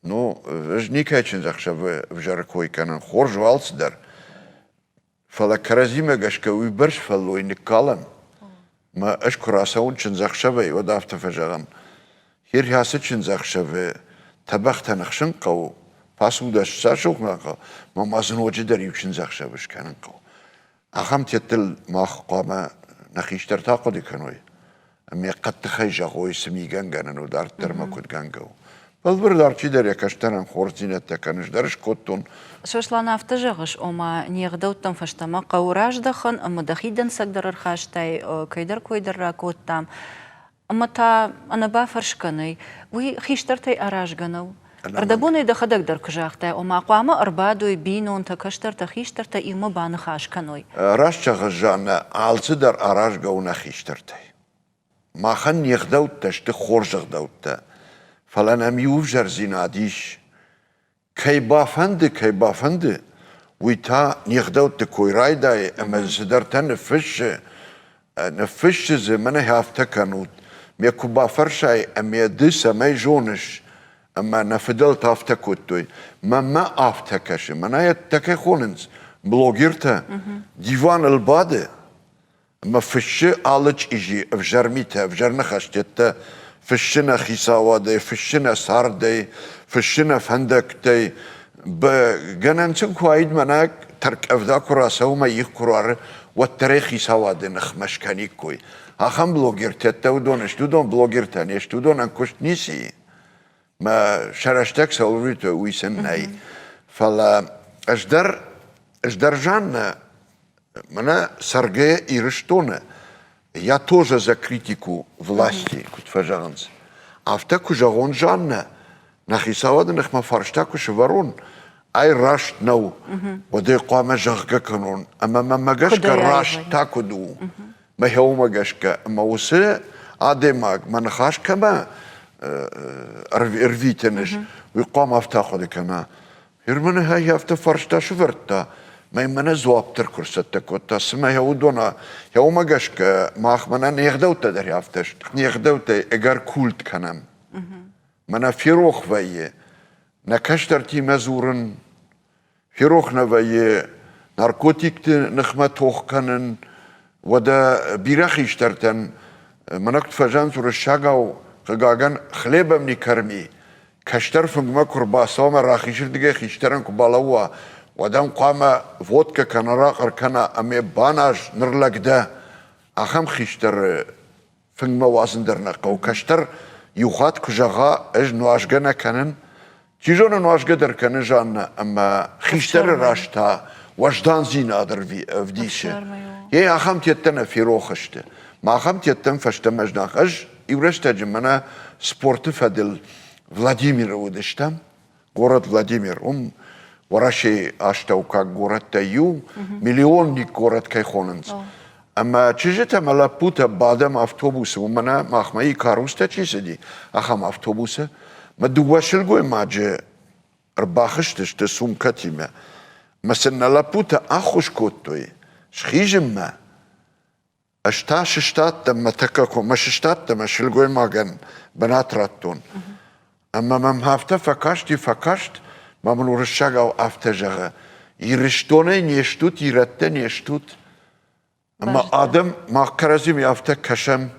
Ну, ӕз никӕй чындзӕхсӕвы ӕвзӕры кой кӕнын, хорз у алцыдӕр. Фӕлӕ кӕрӕдзимӕ гӕсгӕ уыйбӕрц фӕллой ныккалӕм. Мӕ ӕз куы рацӕуын чындзӕхсӕвӕй, уӕд афтӕ фӕзӕгъын. Хир ацы чындзӕхсӕвы тӕбӕгътӕ ныхсын хъӕуы, посуда сцасухын хъӕуы, мӕ ма дзы ноджыдӕр иу чындзӕхсӕвы скӕнын хъӕуы. Ахӕм теттыл мах хъуамӕ нӕ хистӕртӕ ахъуыды кӕной ӕмӕ хъӕддыхӕй зӕгъой, цы мигӕнгӕ нын у, дарддӕр мӕ куыд гӕнгӕ у. Бӕлвырд алчидӕр йӕ кӕстӕрӕн хорздзинӕдтӕ кӕны, ӕз дӕр скодтон. Сослан, афтӕ зӕгъыс, ома не гъдӕуттӕм фӕстӕмӕ хъӕуы раздӕхын ӕмӕ дӕхи дӕнцӕг дӕр ӕрхастай, кӕйдӕр кой дӕр ракодтам. Ӕмӕ та ӕнӕбафӕрсгӕ нӕй, уый хистӕртӕй аразгӕ нӕу. Ӕрдӕбонӕй дӕхӕдӕг дӕр куы загътай, ома хъуамӕ ӕрбадой бинонтӕ, кӕстӕртӕ, хистӕртӕ иумӕ баныхас кӕной. Раст зӕгъыс, Жаннӕ, алцыдӕр аразгӕ у нӕ хистӕртӕй. Махӕн не гъдӕуттӕ сты хорз ӕгъдӕуттӕ, фӕлӕ нӕм иу ӕвзӕрдзинад ис. Кӕй бафӕнды, кӕй бафӕнды, уый та не гъдӕутты кой райдайы ӕмӕ цыдӕртӕ ныффыссы, ныффыссы дзы, мӕнӕ афтӕ кӕнут. Ме куы бафӕрсай ӕмӕ ды цӕмӕй зоныс, ӕмӕ нӕ фыдӕлтӕ афтӕ кодтой, мӕнмӕ афтӕ кӕсы, мӕнӕ йӕ кӕй хонынц, блогертӕ, диваныл бады, Ӕмӕ фыссы алы чъизи ӕвзӕр митӕ, ӕвзӕр ныхӕстӕ, фыссы нӕ хицауадӕй, фыссы нӕ цардӕй, фыссы нӕ фӕндӕгтӕй. Гӕнӕн сын куы уаид, мӕнӕ тӕрккъӕвда куы рацӕуы мӕ их куы руары, уӕддӕр ӕй хицауады ныхмӕ скӕниккой. Ахӕм блогертӕ уыдон сты, уыдон блогертӕ не сты, уыдонӕн куыст ницы и. Мӕ сӕ рӕстӕг цӕуыл рвитой, уый сын нӕй. Фӕлӕ ӕз дӕр, ӕз дӕр Жаннӕ, мӕнӕ цӕргӕйӕ Ирыстоны, я тоже за критику власти, куыд фӕзӕгъынц. Афтӕ куы зӕгъон Жаннӕ, нӕ хицауады ныхмӕ фарста куы сӕвӕрон, Ай раст нӕу, уӕд ӕй хъуамӕ зӕгъгӕ кӕнон, ӕмӕ мӕмӕ гӕсгӕ раст та куыд у? Мӕ уымӕ гӕсгӕ, ӕмӕ уыцы адӕймаг мӕ ныхас кӕмӕ ӕрвитын ис, уый хъуамӕ афтӕ ахъуыды кӕна. Германы хай афтӕ фарста сывӕрдта, мӕ мӕнӕ дзуапп дӕр куы рцӕттӕ кодта, цымӕ йӕ уыдона, йӕ уымӕ гӕсгӕ мах мӕнӕ не гъдӕуттӕ дӕр афтӕ сты. Не гъдӕуттӕй ӕгӕр культ кӕнӕм. Мӕнӕ ферох вӕййы нӕ кӕстӕртимӕ дзурын, ферох нӕ вӕййы наркотикты ныхмӕ тох кӕнын. Уӕдӕ бирӕ хистӕртӕн мӕнӕ куыд фӕзӕгъынц уырыссагау, хъыгагӕн, хлебом не корми, кӕстӕр фынгмӕ куы рбацӕуа ӕмӕ рахизырдыгӕй хистӕрӕн куы балӕууа, уӕд ӕм хъуамӕ водкӕ кӕнӕ рахъӕр кӕна ӕмӕ баназ, ныр лӕг дӕ. Ахӕм хистӕры фынгмӕ уадзын дӕр нӕ хъӕуы. Кӕстӕр иу хатт куы зӕгъа, ӕз нуазгӕ нӕ кӕнын, чи зоны, нуазгӕ дӕр кӕны Жаннӕ ӕмӕ хистӕры раз та уӕздандзинад ӕвдисы. Е ахӕм теттӕ нӕ ферох сты. Ма ахӕм теттӕм фӕстӕмӕ знах. Ӕз иу рӕстӕджы мӕнӕ спорты фӕдыл Владимиры уыдыстӕм, город Владимир, уым Уӕрӕсейы астӕуккаг горӕттӕй иу, миллионник город кӕй хонынц. Ӕмӕ чызджытӕ ӕмӕ лӕппутӕ бадӕм автобусы, уымӕн ӕмӕ махмӕ Икарустӕ чи цыди, ахӕм автобусы. Мӕ дыууӕ сылгоймаджы ӕрбахызтысты сумкӕтимӕ. Мӕ сын нӕ лӕппутӕ ӕххуыс кодтой схизынмӕ. Ӕз та сыстадтӕн мӕ тӕккӕ коммӕ сыстадтӕн мӕ сылгоймагӕн бынат радтон. Ӕмӕ мӕм афтӕ фӕкасти, фӕкаст, мӕ мын уырыссагау афтӕ зӕгъы: Ирыстонӕй не стут, ирӕттӕ не стут. Ӕмӕ адӕм мах кӕрӕдзимӕ афтӕ кӕсӕм.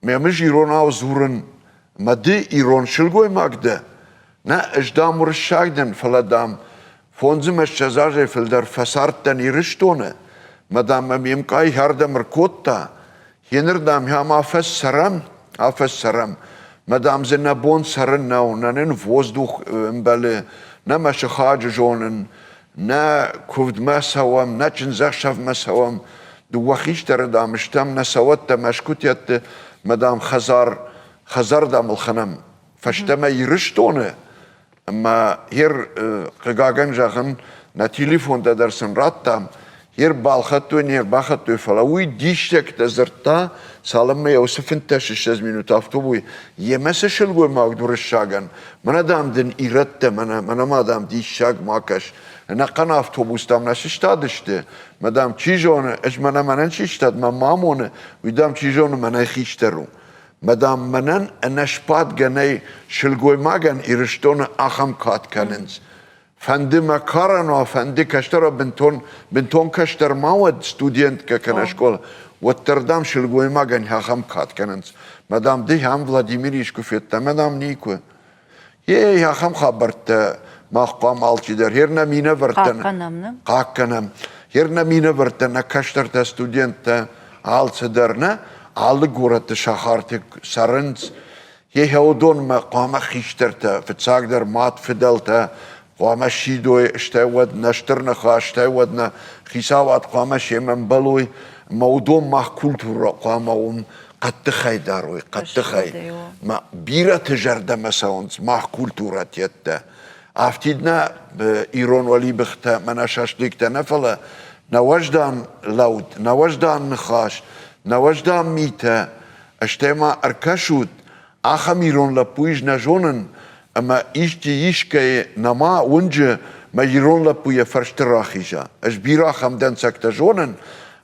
Мӕм ӕз иронау дзурын, мӕ ды ирон сылгоймаг дӕ? Нӕ, ӕз дам уырыссаг дӕн, фӕлӕ дам фондзымӕ 20 азӕй фылдӕр фӕцардтӕн Ирыстоны, мӕ дам мӕ ме мкъай ардӕм ӕркодта, еныр дам ам афӕдз цӕрӕм, афӕдз цӕрӕм, мӕ дам дзы нӕ бон цӕрын нӕу, нӕ нын воздух ӕмбӕлы, нӕ мӕ сыхаджы зонын, нӕ куывдмӕ цӕуӕм, нӕ чындзӕхсӕвмӕ цӕуӕм, дыууӕ хистӕры, дам, стӕм, нӕ цӕуӕттӕ мӕскуытӕтты, мӕ, дам, хӕдзар, хӕдзар, дам, ӕлхӕнӕм фӕстӕмӕ Ирыстоны, ӕмӕ йер, хъыгагӕн зӕгъын, нӕ телефонтӕ дӕр сын радтам, йер балхӕдтой, не рбахӕдтой, фӕлӕ уый диссӕгтӕ дзырдта, цалынмӕ йӕ уыцы 15-20 минут автобуй йемӕ цы сылгоймаг уыд уырыссагӕн, мӕнӕ, дам, дын ирӕттӕ, мӕнӕ, мӕнӕ ма, дам, диссаг ма кӕс. Ӕнӕхъӕн автобус, дам, нӕ сыстадысты, мӕ, дам, чи зоны, ӕз мӕнӕ мӕнӕн чи стад, мӕ ма амоны, уый, дам, чи зоны, мӕнӕй хистӕр у. Мӕ, дам, мӕнӕн ӕнӕсбадгӕ нӕй сылгоймагӕн Ирыстоны ахӕм кад кӕнынц. Фӕнды мӕ карӕн уа, фӕнды кӕстӕр уа, бынтон, бынтон кӕстӕр ма уӕд студенткӕ кӕнӕ скъола, уӕддӕр, дам, сылгоймагӕн ахӕм кад кӕнынц. Мӕ, дам, ды ам Владимир искуы федта, мӕ, дам, никуы. Ей, ахӕм хабӕрттӕ мах хъуамӕ алчидӕр, ер нӕ минӕвӕрттӕн Хъахъхъӕнӕм, нӕ? Хъахъхъӕнӕм. Ер нӕ минӕвӕрттӕ, нӕ кӕстӕртӕ, студенттӕ, алцыдӕр нӕ алы горӕтты сахарты цӕрынц. Йе уыдонмӕ хъуамӕ хистӕртӕ, фыццагдӕр мад фыдӕлтӕ хъуамӕ сидой, стӕй уӕд нӕ стыр ныхас, стӕй уӕд нӕ хицауад хъуамӕ семӕ ӕмбӕлой, ӕмӕ уыдон мах культурӕ хъуамӕ уым хъӕддыхӕй дарой, хъӕддыхӕй. Мӕ бирӕты зӕрдӕмӕ цӕуынц мах культурӕтӕттӕ. Афтид нӕ ирон уӕлибыхтӕ мӕнӕ шашлыктӕ нӕ, фӕлӕ нӕ уӕздан лӕуд, нӕ уӕздан ныхас, нӕ уӕздан митӕ, стӕй ма ӕркӕсут, ахӕм ирон лӕппу ис нӕ зонын, ӕмӕ исчи искӕйы нӕма уынджы мӕ ирон лӕппу йӕ фӕрсты рахиза. Ӕз бирӕ ахӕм дӕнцӕгтӕ зонын,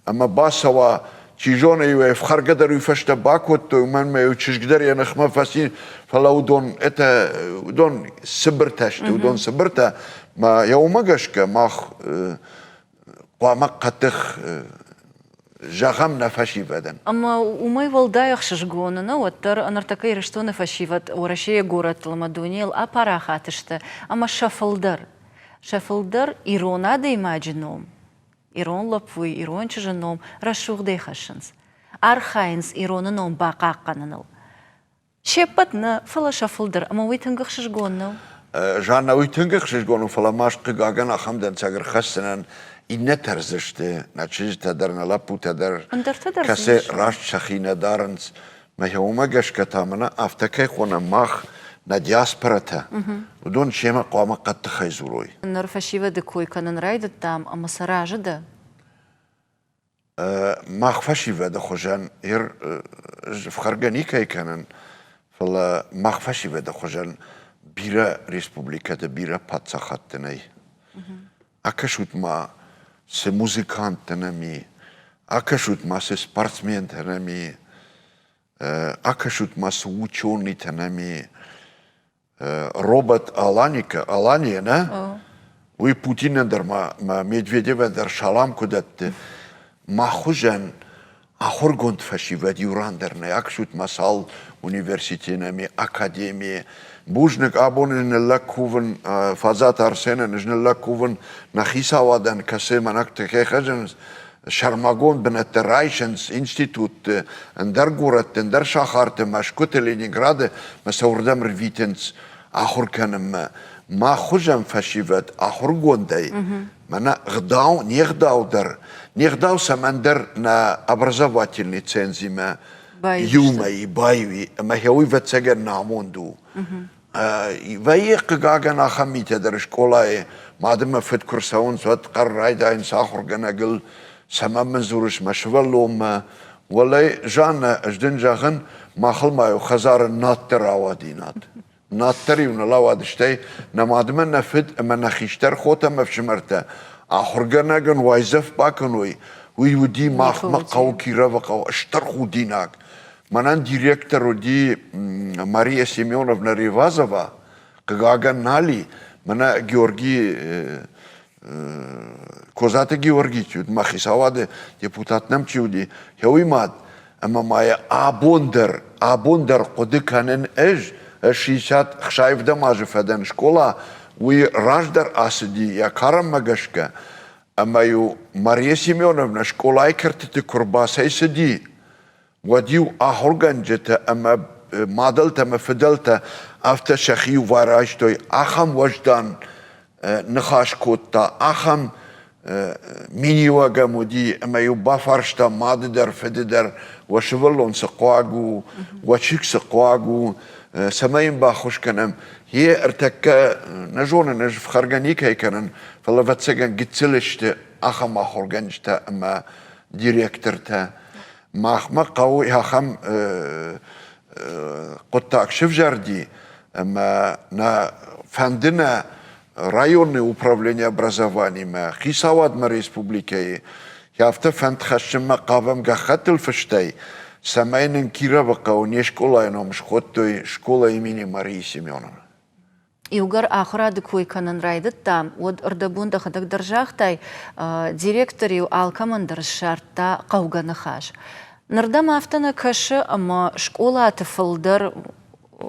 ӕмӕ бацӕуа, чи зоны, иу ӕфхӕргӕ дӕр уый фӕстӕ бакодтой, уымӕн ӕмӕ иу чызг дӕр йӕ ныхмӕ фӕци, фӕлӕ уыдон, это, уыдон цыбыртӕ сты, уыдон цыбыртӕ. Мӕ йӕ уымӕ гӕсгӕ мах хъуамӕ хъӕддых зӕгъӕм нӕ фӕсивӕдӕн. Ӕмӕ уымӕй уӕлдай ӕхсызгон нӕ, уӕддӕр ныртӕккӕ Ирыстоны фӕсивӕд Уӕрӕсейы горӕттыл ӕмӕ дунейыл апарахат сты ӕмӕ сӕ фылдӕр, сӕ фылдӕр ирон адӕймаджы ном, ирон лӕппуйы, ирон чызджы ном рӕсугъдӕй хӕссынц, архайынц ироны ном бахъахъхъӕныныл. Се ппӕт нӕ, фӕлӕ сӕ фылдӕр, ӕмӕ уый тынг ӕхсызгон нӕу? Жанна, уый тынг ӕхсызгон у, фӕлӕ ма хъыгагӕн ахӕм дӕнцӕг ӕрхӕсдзынӕн. Иннӕтӕ рдзысты, нӕ чызджытӕ дӕр, нӕ лӕппутӕ дӕр, Ӕндӕртӕ дӕр кӕцы раст сӕхи нӕ дарынц. Мӕ уымӕ гӕсгӕ та мӕнӕ афтӕ кӕй хонӕм мах, нӕ диаспоратӕ, уыдон семӕ хъуамӕ хъӕддыхӕй дзурой. Ныр фӕсивӕды кой кӕнын райдыдтам ӕмӕ сӕ разы дӕ? Мах фӕсивӕды хуызӕн фхӕргӕ никӕй кӕнын, фӕлӕ мах фӕсивӕды хуызӕн бирӕ республикӕты, бирӕ паддзахадты нӕй. Акӕсут ма, цы музыканттӕ нӕм и, акӕсут ма, цы спортсментӕ нӕм и, акӕсут ма, цы ученыйтӕ нӕм и. Робот Аланика, Алания, нӕ? Уый Путинӕн дӕр ма, Медведевӕн дӕр салам куы дӕтты. Мах хуызӕн ахуыргонд фӕсивӕд иу ран дӕр нӕй. Акӕсут ма цал университетӕн академийы. Бузныг, абон ӕз ныллӕг кувын Фадзаты Арсенӕн, ӕз ныллӕг кувын нӕ хицауадӕн, кӕцы мӕнӕ тыхӕй хӕзынц, сӕрмагонд бынӕттӕ райсынц институтты, ӕндӕр горӕтты, ӕндӕр сахарты, Мӕскуыты, Ленинграды мӕ сӕ уырдӕм рвитынц ахуыр кӕнынмӕ. Мах хуызӕн фӕсивӕд ахуыргондӕй, мӕнӕ гъдау, не гъдау дӕр, не гъдау цӕмӕндӕр нӕ образовательный цензимӕ иумӕ баиу ӕмӕ уый ӕвӕццӕгӕн нӕ амонд у. Вӕййы, хъыгагӕн, ахӕм митӕ дӕр скъолайы. Мад ӕмӕ фыд куы рцӕуынц, уӕд хъӕр райдайынц ахуыргӕнӕгыл, цӕмӕн мын дзурыс мӕ сывӕллонмӕ. Уӕлӕй, Жаннӕ, ӕз дын зӕгъын, махыл ма-иу хӕдзары над дӕр ауади, над. Над дӕр-иу ныл ауад, стӕй нӕ мадмӕ нӕ фыд ӕмӕ нӕ хистӕр хотӕ ӕмӕ ӕфсымӕртӕ ахуыргӕнӕгӕн уайдзӕф бакӕной, уый уыди махмӕ хъӕу Кировы хъӕу стыр худинаг. Мӕнӕн директор уыди Мария Семеновна Ревазова, хъыгагӕн нал и, мӕнӕ Георгий Козаты Георгий чи уыд, мӕ хицауады депутат нӕм чи уыди, уый мад. Ӕмӕ ма йӕ абон дӕр, абон дӕр хъуыды кӕнын ӕз, ӕз 60 азы фӕдӕн скъола, уый раздӕр ацыди йӕ карӕнмӕ гӕсгӕ, ӕмӕ-иу Мария Семеновна скъолайы кӕртыты куы рбацӕйцыди, уӕд-иу ахуыргӕнджытӕ ӕмӕ мадӕлтӕ ӕмӕ фыдӕлтӕ афтӕ сӕхи иувар айстой, ахӕм уӕздан ныхас кодта, ахӕм миниуӕг ӕм уыди, ӕмӕ-иу бафарста мады дӕр, фыды дӕр, уӕ сывӕллон цы хъуаг у, уӕ чызг цы хъуаг у, цӕмӕй йын баххуыс кӕнӕм. Йе ӕртӕккӕ нӕ зонын, ӕз фхӕргӕ никӕй кӕнын, фӕлӕ ӕвӕццӕгӕн гыццыл сты ахӕм ахуыргӕнджытӕ ӕмӕ директортӕ. Махмӕ хъӕуы ахӕм хъуыддаг сывзӕрди, ӕмӕ нӕ фӕнды нӕ районный управление образованиемӕ, хицауадмӕ республикӕйы афтӕ фӕнд хӕссынмӕ хъавӕм гӕххӕттыл фыстӕй, цӕмӕй нын Кировы хъӕуы не скъолайы ном схуыдтой школа имени Марии Семеновны. Иугӕр ахуырады кой кӕнын райдыдтам, уӕд ӕрдӕбон дӕхӕдӕг дӕр загътай, директор-иу алкӕмӕн дӕр ссардта хъӕугӕ ныхас. Ныр дӕм афтӕ нӕ кӕсы, ӕмӕ скъолаты фылдӕр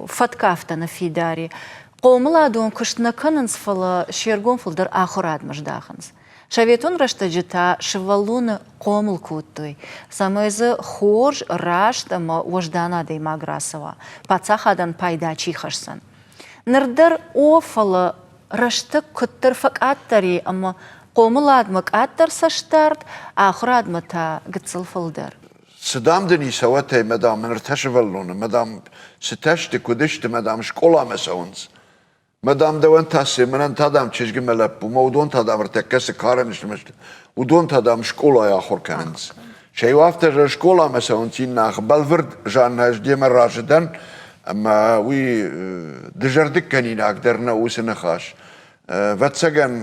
фӕтк афтӕ ныффидар и. Хъомыладон куыст нӕ кӕнынц, фӕлӕ се ргом фылдӕр ахуырадмӕ здахынц. Советон рӕстӕджы та сывӕллоны хъомыл кодтой, цӕмӕй дзы хорз, раст ӕмӕ уӕздан адӕймаг рацӕуа, паддзахадӕн пайда чи хӕсдзӕн. Ныр дӕр о, фӕлӕ рӕстӕг куыддӕр фӕкъаддӕр и ӕмӕ хъомыладмӕ къаддӕр цӕстдард, ахуырадмӕ та гыццыл фылдӕр. Цы дам дын и цӕуӕтӕй, мӕ дам, ӕртӕ сывӕллоны, мӕ дам, цытӕ сты, куыд сты, мӕ дам, скъоламӕ цӕуынц. Мӕ дам, дӕуӕн та цы, мӕнӕн та, дам, чызг ӕмӕ лӕппу, мӕ уыдон та, дам, ӕртӕккӕ цы карӕн сты, уыдон та, дам, скъолайы ахуыр кӕнынц. Сӕ иу афтӕ зӕгъы, скъоламӕ цӕуынц, иннӕ бӕлвырд Жаннӕ, ӕз демӕ разы дӕн, ӕмӕ уый дызӕрдыггӕнинаг дӕр нӕ уыцы ныхас. Ӕвӕццӕгӕн,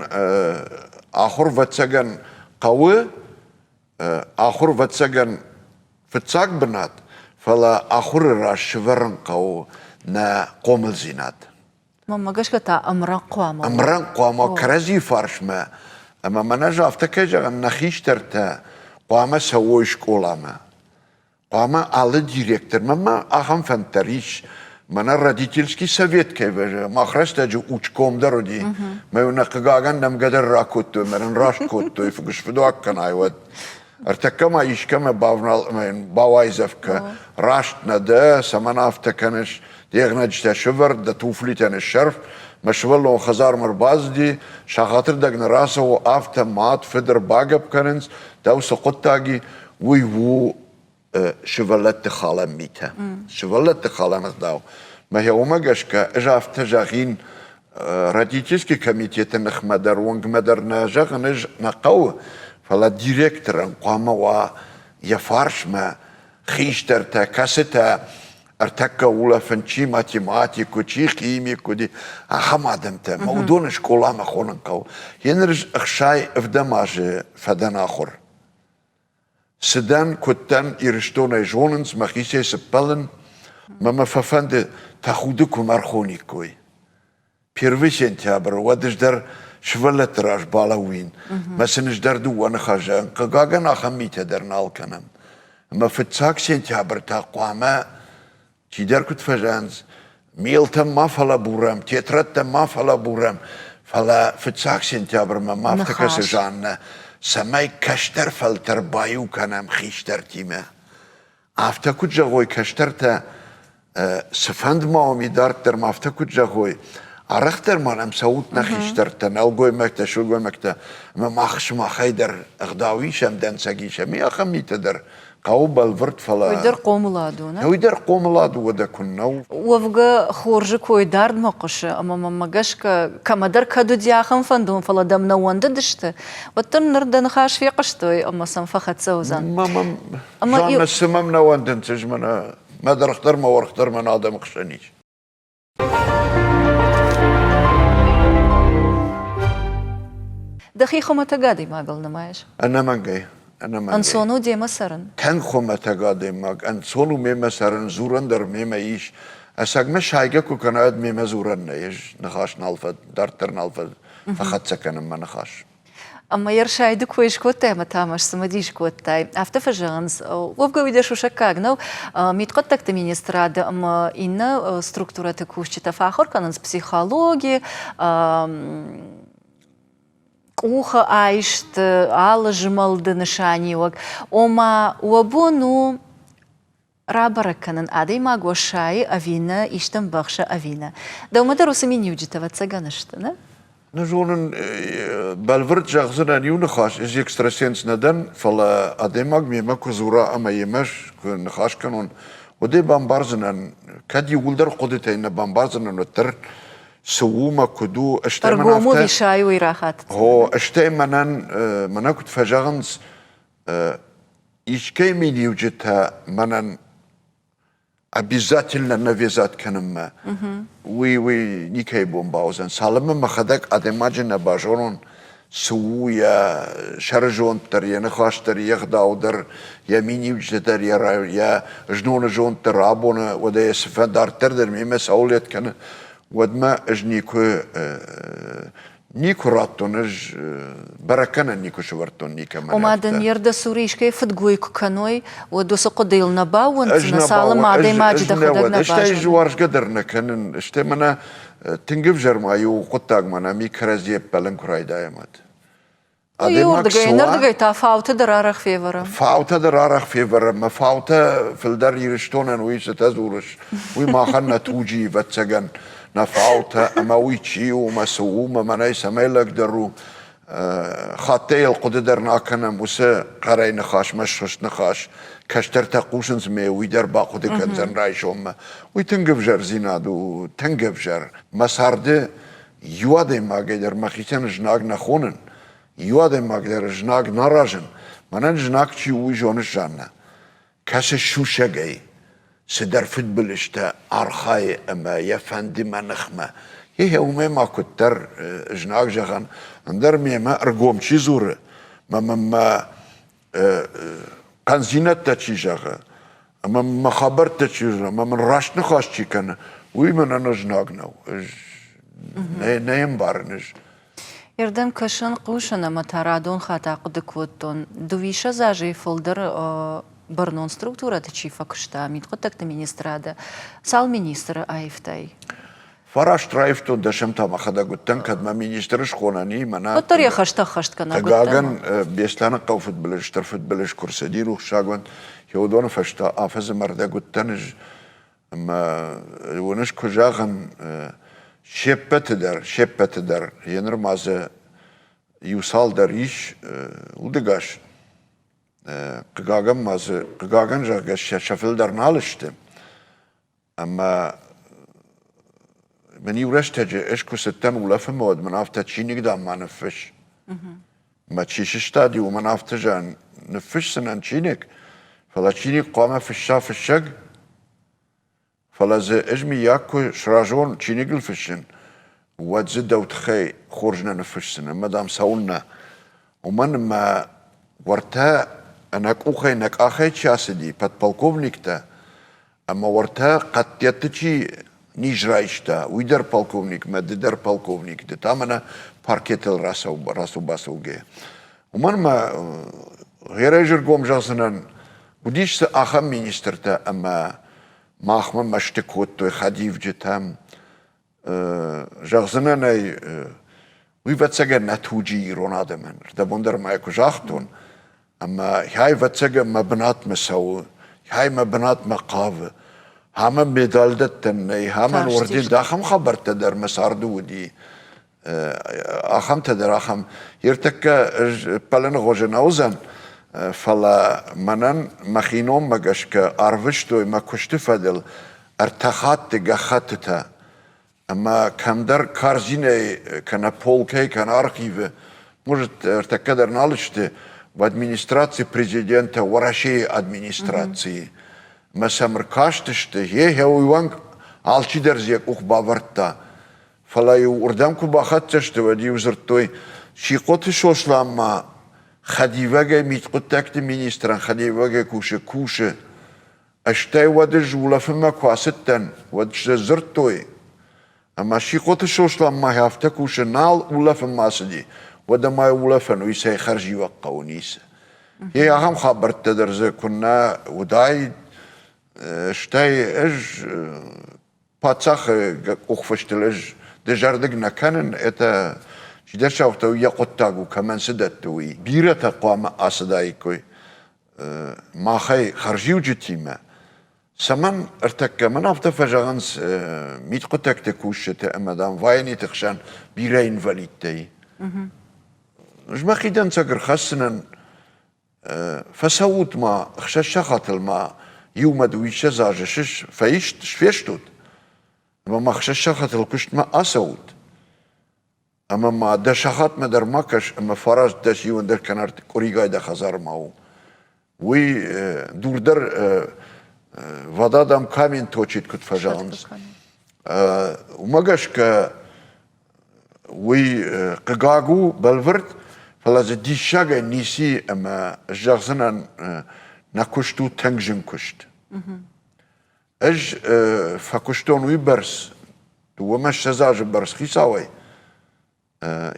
ахуыр, ӕвӕццӕгӕн, хъӕуы, ахуыр, ӕвӕццӕгӕн, фыццаг бынат, фӕлӕ ахуыры раз сывӕрын хъӕуы нӕ хъомылдзинад. Мӕнмӕ гӕсгӕ та ӕмрӕнхъ хъуамӕ уа. Ӕмрӕнхъ хъуамӕ кӕрӕдзийы фарсмӕ. Ӕмӕ мӕнӕ ӕз афтӕ кӕй зӕгъын, нӕ хистӕртӕ хъуамӕ цӕуой скъоламӕ. Хъуамӕ алы директормӕ ма ахӕм фӕнд дӕр ис. Мӕнӕ родительский совет кӕй вӕзы, мах рӕстӕджы учком дӕр уыди. Мӕ нӕ хъыгагӕн нӕмгӕ дӕр ракодтой, мӕ нын раст кодтой, фыгуысфыдуаг кӕнай, уӕд. Ӕртӕккӕ ма искӕмӕ бавнал ӕмӕ йын бауайдзӕф кӕ, раст нӕ дӕ, цӕмӕн афтӕ кӕныс, де гънӕджытӕ сывӕр, дӕ туфлитӕ ныссӕрф, мӕ сывӕллон хӕдзармӕ ӕрбацыди, сахатырдӕг нӕ рацӕуы, афтӕ мад, фыд ӕрбагӕпп кӕнынц, дӕу цы хъуыддаг и, уый у сывӕллӕтты халӕн митӕ. Сывӕллӕтты халӕн ӕгъдау. Мӕ уымӕ гӕсгӕ ӕз афтӕ зӕгъин, родительский комитеты ныхмӕ дӕр, уынгмӕ дӕр нӕ зӕгъын ӕз нӕ хъӕуы, фӕлӕ директорӕн хъуамӕ уа йӕ фарсмӕ хистӕртӕ, кӕцытӕ ӕртӕккӕ улӕфын чи математик у, чи химик уыди, ахӕм адӕмтӕ. Мӕ уыдоны скъоламӕ хонын хъӕуы. Еныр 60 азы фӕдӕн ахуыр. Цы дӕн, куыд дӕн, Ирыстонӕй зонынц, мӕхицӕй цы ппӕлын, мӕ мӕ фӕфӕнды, тӕхуды куы мӕ ӕрхониккой. Первый сентябрь, уӕд ӕз дӕр сывӕллӕтты раз балӕууин, мӕ сын ӕз дӕр дыууӕ ныхасы, хъыгагӕн, ахӕм митӕ дӕр нал кӕнӕм. Ӕмӕ фыццаг сентябрь та хъуамӕ чидӕр куыд фӕзӕгъынц, мелтӕм ма фӕлӕбурӕм, тетрӕдтӕм ма фӕлӕбурӕм, фӕлӕ фыццаг сентябрмӕ ма афтӕ кӕсы Жаннӕ, цӕмӕй кӕстӕр фӕлтӕр баиу кӕнӕм хистӕртимӕ. Афтӕ куыд зӕгъой кӕстӕртӕ, цы фӕнд ма уӕм и дарддӕр ма афтӕ куыд зӕгъой, арӕхдӕр ма нӕм цӕут нӕ хистӕртӕ, нӕлгоймӕгтӕ, сылгоймӕгтӕ, ӕмӕ мах сымахӕй дӕр ӕгъдау исӕм, дӕнцӕг исӕм, ахӕм митӕ дӕр хъӕуы бӕлвырд, фӕлӕ... Уый дӕр хъомылад у, нӕ? Уый дӕр хъомылад у, уӕдӕ куыннӕ у. Уӕвгӕ хорзы кой дардмӕ хъуысы, ӕмӕ мӕнмӕ гӕсгӕ, кӕмӕдӕр кӕд уыди ахӕм фӕндон, фӕлӕ дӕм нӕ уӕндыдысты, уӕддӕр ныр дӕ ныхас фехъуыстой ӕмӕ сӕм фӕхӕццӕ уыдзӕн. Жанна, цы мӕм нӕ уӕндынц, ӕз мӕнӕ мӕ дӕргъ дӕр, мӕ уӕрх дӕр мӕн адӕмы хсӕн ис. Дӕхи хуымӕтӕг адӕймагыл нымайыс? Ӕнӕмӕнгӕй. Ӕнӕмӕнгӕй. Ӕнцон у демӕ цӕрын? Тынг хуымӕтӕг адӕймаг. Ӕнцон у мемӕ цӕрын, дзурӕн дӕр мемӕ ис. Ӕцӕг мӕ сайгӕ куы кӕна, уӕд мемӕ дзурӕн нӕй. Ӕз ныхас нал фӕ, дарддӕр нал фӕхӕццӕ кӕнын мӕ ныхас. Ӕмӕ йӕ рсайды кой скодтай ӕмӕ та мӕ сцымыдис кодтай. Афтӕ фӕзӕгъынц, уӕвгӕ уый дӕ сусӕггаг нӕу, мидхъуыддӕгты министрады ӕмӕ иннӕ структурӕты кусджытӕ фӕахуыр кӕнынц психологи, къухы айсты, алы змӕлды нысаниуӕг. Ома, уӕ бон у рабӕрӕг кӕнын, адӕймаг уӕ сайы ӕви нӕ, исты ӕмбӕхсы ӕви нӕ. Дӕумӕ дӕр уыцы миниуджытӕ, ӕвӕццӕгӕн, сты, нӕ? Нӕ зонын, бӕлвырд зӕгъдзынӕн иу ныхас, ӕз экстрасенс нӕ дӕн, фӕлӕ адӕймаг мемӕ куы дзура ӕмӕ йемӕ куы ныхас кӕнон, уӕд ӕй бамбардзынӕн, кӕд иууылдӕр хъуыдытӕй нӕ бамбардзынӕн, уӕддӕр цы у мӕ куыд у, стӕй мӕн афтӕ... Ӕргом уый рахатт. О, стӕй мӕнӕн, мӕнӕ куыд фӕзӕгъынц, искӕй миниуджытӕ мӕнӕн обязательно навязать кӕнынмӕ, уый уый никӕй бон бауыдзӕн. Цалынмӕ мӕхӕдӕг адӕймаджы нӕ базонон, цы у йӕ сӕрызонд дӕр, йӕ ныхас дӕр, йе гъдау дӕр, йӕ миниуджытӕ дӕр, йӕ, йӕ зноны зонд дӕр абоны, уӕдӕ йӕ цы дарддӕр дӕр мемӕ цӕуыл кӕны, уӕдмӕ ӕз никуы Никуы радтон ӕз, бӕрӕггӕнӕн никуы сӕвӕрдтон никӕмӕн. Ома дын йе рдӕ цуры искӕй фыдгой куы кӕной, уӕд уыцы хъуыдыйыл нӕ баууӕнддзынӕ, цалынмӕ адӕймаджы дӕхӕдӕг нӕ базонай. Стӕй уарзгӕ дӕр нӕ кӕнын, стӕй мӕнӕ тынг ӕвзӕр ма иу хъуыддаг мӕнӕ ми кӕрӕдзийӕ ӕппӕлын куы райдайӕм, уӕд. Адӕймаг Иннӕрдыгӕй та фаутӕ дӕр арӕх февӕрӕм. Фаутӕ дӕр арӕх февӕрӕм. Мӕ фаутӕ фылдӕр Ирыстонӕн уый цытӕ дзурыс, уый махӕн нӕ туджы ӕвӕццӕгӕн, нӕ фаутӕ ӕмӕ уый чи у, мӕ цы у, мӕ мӕнӕй цӕмӕй лӕгдӕр у. Хаттӕй йыл хъуыды дӕр нӕ кӕнӕм уыцы хъӕрӕй ныхасмӕ схуыст ныхас. Кӕстӕртӕ хъусынц ме уый дӕр бахъуыды кӕндзӕн райсоммӕ. Уый тынг ӕвзӕрдзинад у, тынг ӕвзӕр. Мӕ царды Иу адӕймагӕй дӕр мӕхицӕн знаг нӕ хонын, иу адӕймаг дӕр знаг нӕ аразын. Мӕнӕн знаг чи у, уый зоныс, Жаннӕ? Кӕсы сусӕгӕй, цыдӕр фыдбылызтӕ архайы ӕмӕ йӕ фӕнды мӕ ныхмӕ. Е, уымӕй ма куыддӕр знаг зӕгъӕн, ӕндӕр мемӕ ӕргом чи дзуры, мӕ мӕ хъӕндзинӕдтӕ чи зӕгъы, ӕмӕ мӕ хабӕрттӕ чи зоны, ӕмӕ мын раст ныхас чи кӕны, уый мӕнӕн знаг нӕу. Ӕз нӕ ӕмбарын ӕз. Ердӕм кӕсын, хъусын ӕмӕ та радон хатт ахъуыды кодтон, дыууиссӕдз азӕй фылдӕр бӕрнон структурӕты чи фӕкуыста, мидхъуыддӕгты министрады, цал министры аивтай? Фараст раивтон, дӕсӕм та мӕхӕдӕг уыдтӕн, кӕд мӕ министр схонӕн и, мӕнӕ. Уӕддӕр йӕ хӕстӕ ӕххӕстгӕнӕг Хъыгагӕн, Беслӕны хъӕу фыдбылыз, стыр фыдбылыз куы рцыди рухсагонд, уыдоны фӕстӕ афӕдзы мӕрдӕг уыдтӕн ӕз. Ӕмӕ уыныс, куы зӕгъын, се ппӕты дӕр, се ппӕты дӕр, еныр ма дзы иу цалдӕр ис удыгас. Хъыгагӕн ма дзы, хъыгагӕн, зӕгъгӕ, сӕ фылдӕр нал сты. Ӕмӕ. Мын иу рӕстӕджы ӕз куы цыдтӕн улӕфынмӕ, уӕд мын афтӕ чиныг дам ма ныффысс. Мӕ чи сыстади, уымӕн афтӕ зӕгъын, ныффысдзынӕн чиныг, фӕлӕ чиныг хъуамӕ фысса фыссӕг, фӕлӕ дзы ӕз мыййаг куы сразы уон чиныгыл фыссын, уӕд дзы дӕу тыххӕй хорз нӕ ныффысдзынӕн. Ӕмӕ, дам, цӕуылнӕ? Уымӕн ӕмӕ уӕртӕ ӕнӕ къухӕй, нӕ къахӕй чи ацыди, подполковниктӕ, Ӕмӕ уӕртӕ хъӕдтӕтты чи низ райста, уый дӕр полковник мӕ ды дӕр полковник, ды та мӕнӕ паркетыл рацу-бацӕугӕ. Уымӕн мӕ гъерӕй зыргом зӕгъдзынӕн, уыдис дзы ахӕм министртӕ ӕмӕ махмӕ мӕсты кодтой хӕдивджытӕм, Зӕгъдзынӕн ӕй, уый ӕвӕццӕгӕн нӕ туджы ирон адӕмӕн. Рдӕбон дӕр ма йӕ куы загътон, ӕмӕ хай ӕвӕццӕгӕн мӕ бынатмӕ цӕуы, хай мӕ бынатмӕ хъавы. Ӕмӕ медаль дӕттӕн нӕй, ӕмӕ орден ахӕм хабӕрттӕ дӕр мӕ царды уыди. Ахӕмтӕ дӕр ахӕм. Ӕртӕккӕ ӕз ппӕлыны хуызы нӕ уыдзӕн, фӕлӕ мӕнӕн мӕхи номмӕ гӕсгӕ арвыстой мӕ куысты фӕдыл ӕртӕ хатты гӕххӕттытӕ ӕмӕ кӕмдӕр карзинӕй кӕнӕ полкӕй кӕнӕ архивы, может, ӕртӕккӕ дӕр нал сты, в администрации президента Уӕрӕсейы администрацийы. Мӕ сӕм ӕркастысты, е уый уӕнг алчидӕр дзы йӕ къух бавӕрдта. Фӕлӕ-иу уырдӕм куы бахӕццӕ сты, уӕд-иу дзырдтой, Сихъоты Сослан ма хӕдивӕгӕй мидхъуыддӕгты министрӕн хӕдивӕгӕй кусы, кусы. Стӕй уӕд ӕз улӕфынмӕ куы ацыдтӕн, уӕд сдзырдтой, ӕмӕ Сихъоты Сослан ма афтӕ кусы, нал улӕфынмӕ ацыди, уӕд ӕмӕ улӕфӕн уый цӕй хӕрзиуӕг хъӕуы ницы. Е ахӕм хабӕрттӕ дӕр дзы куыннӕ уыдаид, стӕй ӕз паддзахы къухфыстыл ӕз дызӕрдыг нӕ кӕнын, это чидӕр сӕгътӕ йӕ хъуыддаг у, кӕмӕн цы дӕтты, уый. Бирӕтӕ хъуамӕ ацыдаиккой махӕй хӕрзиуджытимӕ, цӕмӕн ӕртӕккӕ мӕн афтӕ фӕзӕгъынц мидхъуыддӕгты кусджыты ӕмӕ, дам, военныйты хсӕн бирӕ инвалидтӕ и. Ӕз мӕхи дӕнцӕг ӕрхӕсдзынӕн, фӕцӕут ма ӕхсӕз сахатыл ма иумӕ дыууиссӕдз азы фӕист сфестут, ӕмӕ ма ӕхсӕз сахатыл куыстмӕ ацӕут. Ӕмӕ ма дӕ сахатмӕ дӕр ма кӕс ӕмӕ фараст дӕс иуӕндӕр кӕнӕ къуыригай дӕ хӕдзармӕ у. Уый дур дӕр вода дам камень точит, куыд фӕзӕгъынц. Уымӕ гӕсгӕ уый хъыгаг у бӕлвырд, фӕлӕ дзы диссагӕй ницы ӕмӕ зӕгъдзынӕн, нӕ куыст у тынг зын куыст. Ӕз фӕкуыстон уыйбӕрц, дыууӕмӕ ссӕдз азы бӕрц хицауӕй.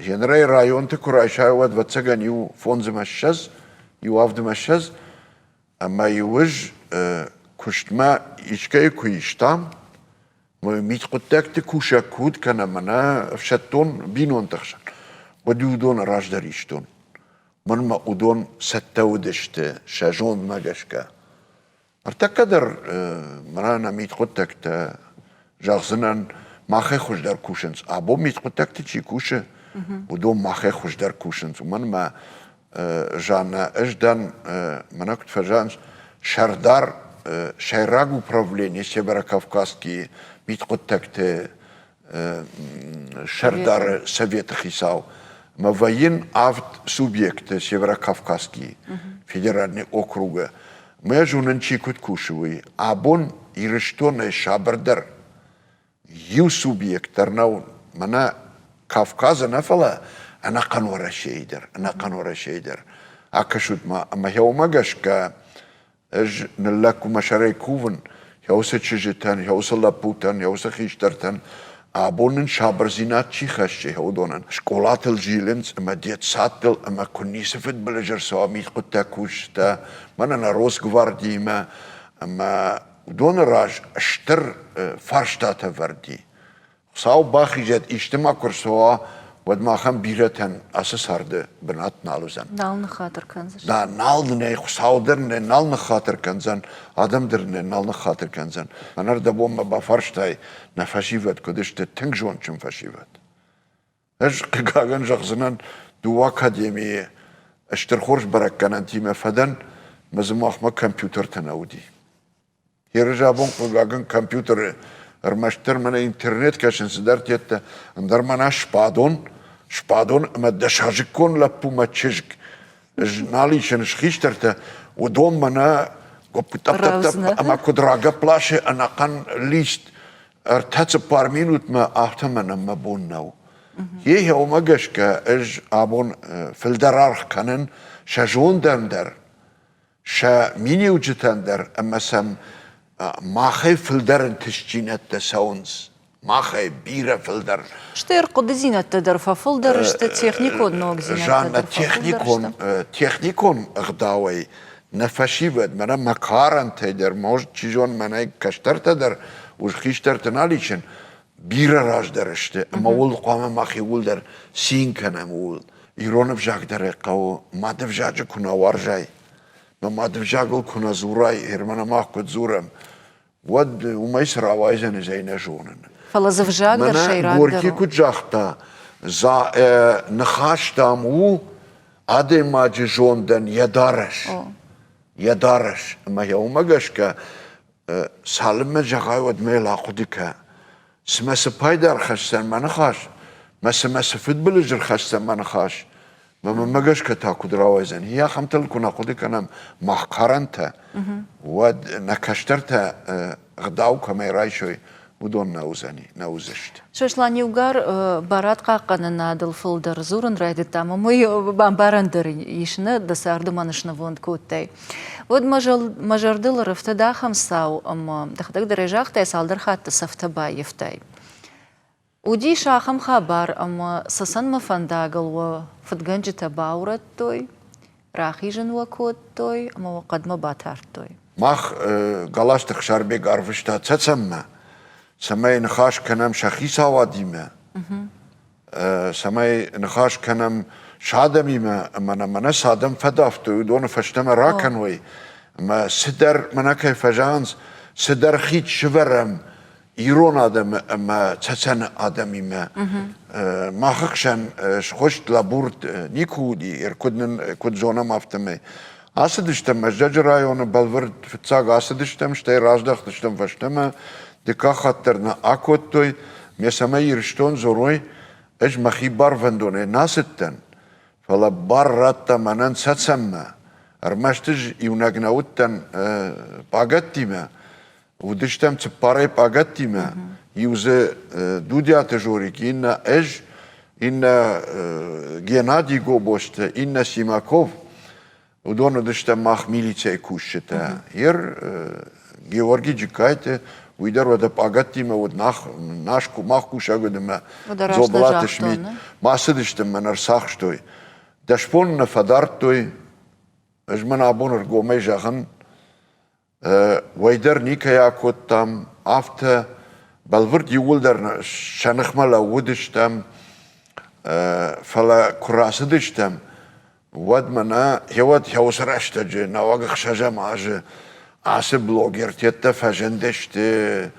Генрӕй районты куы райсай, уӕд, ӕвӕццӕгӕн, иу фондзмӕ ссӕдз, иу авдмӕ ссӕдз. Ӕмӕ-иу ӕз куыстмӕ искӕйы куы истам, мидхъуыддӕгты кусӕг куы уыд кӕнӕ мӕнӕ ӕфсӕддон бинонты хсӕн, уӕд-иу уыдоны раздӕр истон. Мӕнмӕ уыдон цӕттӕ уыдысты сӕ зондмӕ гӕсгӕ. Ӕртӕккӕ дӕр мӕнӕ нӕ мидхъуыддӕгтӕ зӕгъдзынӕн, махӕй хуыздӕр кусынц. Абон мидхъуыддӕгты чи кусы, уыдон махӕй хуыздӕр кусынц. Уымӕн ӕмӕ Жаннӕ, ӕз дӕн, мӕнӕ куыд фӕзӕгъынц, сӕрдар сӕйраг управлени Северокавказскийы мидхъуыддӕгты сӕрдары советы хицау. Ӕмӕ вӕййын авд субъекты Северокавказский федеральный округы. Мӕ зонын, чи куыд кусы, уый. Абон Ирыстонӕй сабырдӕр иу субъект дӕр нӕу. Мӕнӕ Кавказы нӕ, фӕлӕ ӕнӕхъӕн Уӕрӕсейы дӕр, ӕнӕхъӕн Уӕрӕсейы дӕр. Акӕсут ма, ӕмӕ уымӕ гӕсгӕ Ӕз ныллӕг мӕ сӕрӕй кувын йӕ уыцы чызджытӕн, йӕ уыцы лӕппутӕн, йӕ уыцы хистӕртӕн, абон нын сабырдзинад чи хӕссы, уыдонӕн. Скъолатыл зилынц ӕмӕ детсадтыл ӕмӕ куы ницы фыдбылыз ӕрцӕуа мидхъуыддаг кусджытӕ, мӕнӕ нӕ Росгвардиимӕ ӕмӕ уыдоны раз стыр фарстатӕ вӕрд и. Хуыцау бахизӕд, исты ма куы рцӕуа, уӕд махӕн бирӕтӕн ацы царды бынат нал уыдзӕн. Нал ныххатыр кӕндзысты. Да, нал нын ӕй Хуыцау дӕр нӕ нал ныххатыр кӕндзӕн, адӕм дӕр нӕ нал ныххатыр кӕндзӕн. Мӕн ӕрдӕбонмӕ бафарстай, нӕ фӕсивӕд куыд сты, тынг зондджын фӕсивӕд. Ӕз, хъыгагӕн, зӕгъдзынӕн, дыууӕ академийы стыр хорз бӕрӕггӕнӕнтимӕ фӕдӕн, мӕ дзы махмӕ компьютертӕ нӕ уыди. Ерысабон, хъыгагӕн, компьютеры. Ӕрмӕстдӕр мӕнӕ интернет кӕсын цыдӕр тедтӕ, ӕндӕр мӕнӕ сбадон, сбадон ӕмӕ дӕсазыккон лӕппу мӕ чызг нал исын схистӕртӕ, уыдон мӕнӕ тъӕпп-тъӕпп ӕмӕ куыд рагӕпп ласы ӕнӕхъӕн лист ӕртӕ-цыппар минутмӕ, афтӕ мӕнӕн мӕ бон нӕу. Йе уымӕ гӕсгӕ ӕз абон фылдӕр аргъ кӕнын сӕ зондӕн дӕр, сӕ миниуджытӕн дӕр ӕмӕ сӕм махӕй фылдӕр ӕнтыстдзинӕдтӕ цӕуынц. Махӕй бирӕ фылдӕр. Стӕй ӕрхъуыдыдзинӕдтӕ дӕр фӕфылдӕр сты, техникон ногдзинӕдтӕ Жанна, техникон, техникон ӕгъдауӕй нӕ фӕсивӕд, мӕнӕ мӕ карӕнтӕй дӕр, может, чи зоны, мӕнӕй кӕстӕртӕ дӕр, уыз хистӕрты нал исын, бирӕ раздӕр сты, ӕмӕ ууыл хъуамӕ мах иууылдӕр цин кӕнӕм ууыл. Ирон ӕвзаг дӕр ӕй хъӕуы, мады ӕвзаджы куы нӕ уарзай, мӕ мады ӕвзагыл куы нӕ дзурай, Герман мах куыд дзурӕм, уӕд уымӕй цы рауайдзӕн, ӕз ӕй нӕ зонын. Фӕлӕ дзы ӕвзаг дӕр сӕйрагдӕр Горький куыд загъта, ныхас, дам, у адӕймаджы зондӕн йӕ дарӕс. Йӕ дарӕс. Ӕмӕ йӕ уымӕ гӕсгӕ цалынмӕ зӕгъай, уӕдмӕ йыл ахъуыды кӕ. Цымӕ цы пайда ӕрхӕсдзӕн мӕ ныхас, мӕ цымӕ цы фыдбылыз ӕрхӕсдзӕн мӕ ныхас, мӕ мӕнмӕ гӕсгӕ та куыд рауайдзӕн? Хи ахӕмтыл куы нӕ хъуыды кӕнӕм мах карӕнтӕ, уӕд нӕ кӕстӕртӕ ӕгъдау кӕмӕй райсой, уыдон нӕ уыдзӕни, нӕ уыдзысты. Сослан, иугӕр барадхъахъхъӕнынадыл фылдӕр дзурын райдыдтам, ӕмӕ уый бамбарӕн дӕр ис, нӕ дӕ царды мӕн снывонд кодтай. Уӕд мӕ зӕрдыл ӕрӕфтыд ахӕм цау, ӕмӕ дӕхӕдӕг дӕр ӕй загътай, цалдӕр хатты цӕфтӕ баййӕфтай. Уыдис ахӕм хабар, ӕмӕ Цӕцӕнмӕ фӕндагыл уӕ фыдгӕнджытӕ баурӕдтой, рахизын уӕ кодтой ӕмӕ уӕ хъӕдмӕ батардтой. Мах Галазты Хсарбег арвыста Цӕцӕнмӕ, цӕмӕй ныхас кӕнӕм сӕ хицауадимӕ, цӕмӕй ныхас кӕнӕм сӕ адӕмимӕ ӕмӕ нӕ мӕнӕ цы адӕм фӕдавтой, уыдоны фӕстӕмӕ ракӕной ӕмӕ цыдӕр мӕнӕ кӕй фӕзӕгъынц, цыдӕр хид сывӕрӕм ирон адӕмы ӕмӕ цӕцӕны адӕмимӕ. Мах ӕхсӕн схуыст лӕбурд никуы уыди, куыд нын куыд зонӕм, афтӕмӕй. Ацыдыстӕм Мӕздӕджы районы, бӕлвырд фыццаг ацыдыстӕм, стӕй раздӕхтыстӕм фӕстӕмӕ, дыккаг хатт дӕр нӕ акодтой. Ме цӕмӕй Ирыстон дзурой, ӕз мӕхи барвӕндонӕй нӕ ацыдтӕн, фӕлӕ бар радта мӕнӕн Цӕцӕнмӕ. Ӕрмӕст ӕз иунӕг нӕ уыдтӕн пъагӕттимӕ, Уыдыстӕм цыппарӕй пъагӕттимӕ, иу дзы Дудиаты Жорик, иннӕ ӕз, иннӕ Геннадий Гобозты, иннӕ Симаков. Уыдон уыдыстӕм мах милицӕйы кусджытӕ. Ер Георгий Джыккайты, уый дӕр уӕдӕ пъагӕттимӕ уыд, мах кусӕг уыд ӕмӕ Дзобылаты Шмидт. Ма цыдыстӕм, мӕн ӕрцахстой. Дӕсбоны нӕ фӕдардтой, ӕз мӕн абон ӕргомӕй зӕгъын, Уӕй дӕр никӕй акодтам, афтӕ бӕлвырд иууылдӕр сӕ ныхмӕ лӕууыдыстӕм, фӕлӕ куы рацыдыстӕм, уӕд мӕнӕ гъеуӕд уыцы рӕстӕджы нӕуӕг ӕхсӕзӕм азы ацы блогертӕ фӕзындысты,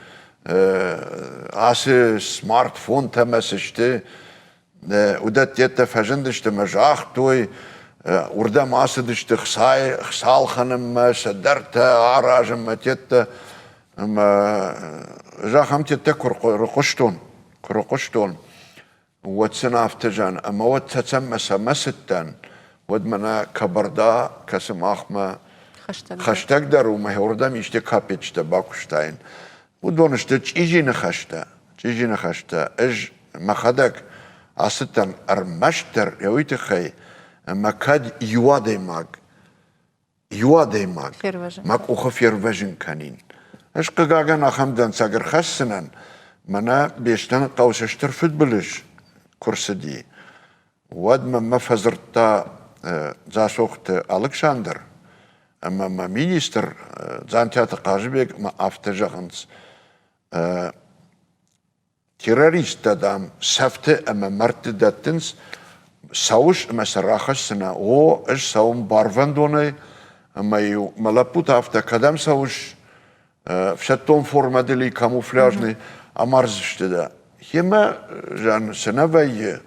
ацы смартфонтӕ мӕ цы сты, Уыдӕттӕ фӕзындысты ӕмӕ загътой, уырдӕм ацыдысты хца ӕлхӕнынмӕ, цыдӕртӕ аразынмӕ тедтӕ. Ӕмӕ ӕз ахӕм тедтӕ куы рыхъуыстон, куы рыхъуыстон, уӕд сын афтӕ зӕгъын, ӕмӕ уӕд Цӕцӕнмӕ цӕмӕ цыдтӕн, уӕд мӕнӕ Кабарда, кӕцы махмӕ хӕстӕгдӕр у, мӕ уырдӕм исты капеччытӕ бакуыстаин. Уыдон сты чъизи ныхӕстӕ, чъизи ныхӕстӕ. Ӕз мӕхӕдӕг ацыдтӕн ӕрмӕстдӕр йӕ уый тыххӕй, ӕмӕ кӕд иу адӕймаг, иу адӕймаг мӕ къухы фервӕзын кӕнин. Ӕз, хъыгагӕн, ахӕм дӕнцӕг ӕрхӕсдзынӕн, мӕнӕ Бестаны хъӕуы цы стыр фыдбылыз куы рцыди, уӕд мӕнмӕ фӕдзырдта Дзасохты Алыксандр ӕмӕ мӕ министр Дзантиаты Хъазыбег ӕмӕ афтӕ зӕгъынц, террористтӕ, дам, сӕфты ӕмӕ мӕрдты дӕттынц, цӕуыс ӕмӕ сӕ рахӕсдзынӕ. О, ӕз цӕуын барвӕндонӕй, ӕмӕ-иу мӕ лӕппутӕ афтӕ, кӕдӕм цӕуыс, ӕфсӕддон формӕ дыл и камуфляжный, амардзысты дӕ. Йемӕ, зӕгъын, цы нӕ вӕййы,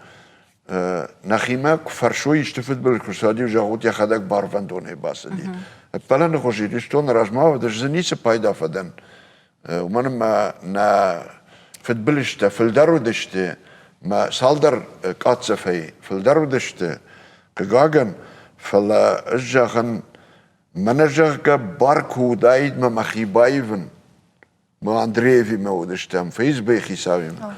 нӕхимӕ куы фӕрсой исты фыдбылыз куы рцӕуа, зӕгъут, йӕхӕдӕг барвӕндонӕй бацыди. Ӕппӕлӕны хуыз Ирыстоны размӕ ӕз дзы ницы пайда фӕдӕн. Уымӕн ӕмӕ нӕ фыдбылызтӕ фылдӕр уыдысты, мӕ цалдӕр къадцӕфӕй фылдӕр уыдысты, хъыгагӕн, фӕлӕ ӕз зӕгъын, мӕнӕ зӕгъгӕ бар куы уыдаид мӕ мӕхи баивын, мы Андреевимӕ уыдыстӕм, ФСБ-йы хицауимӕ,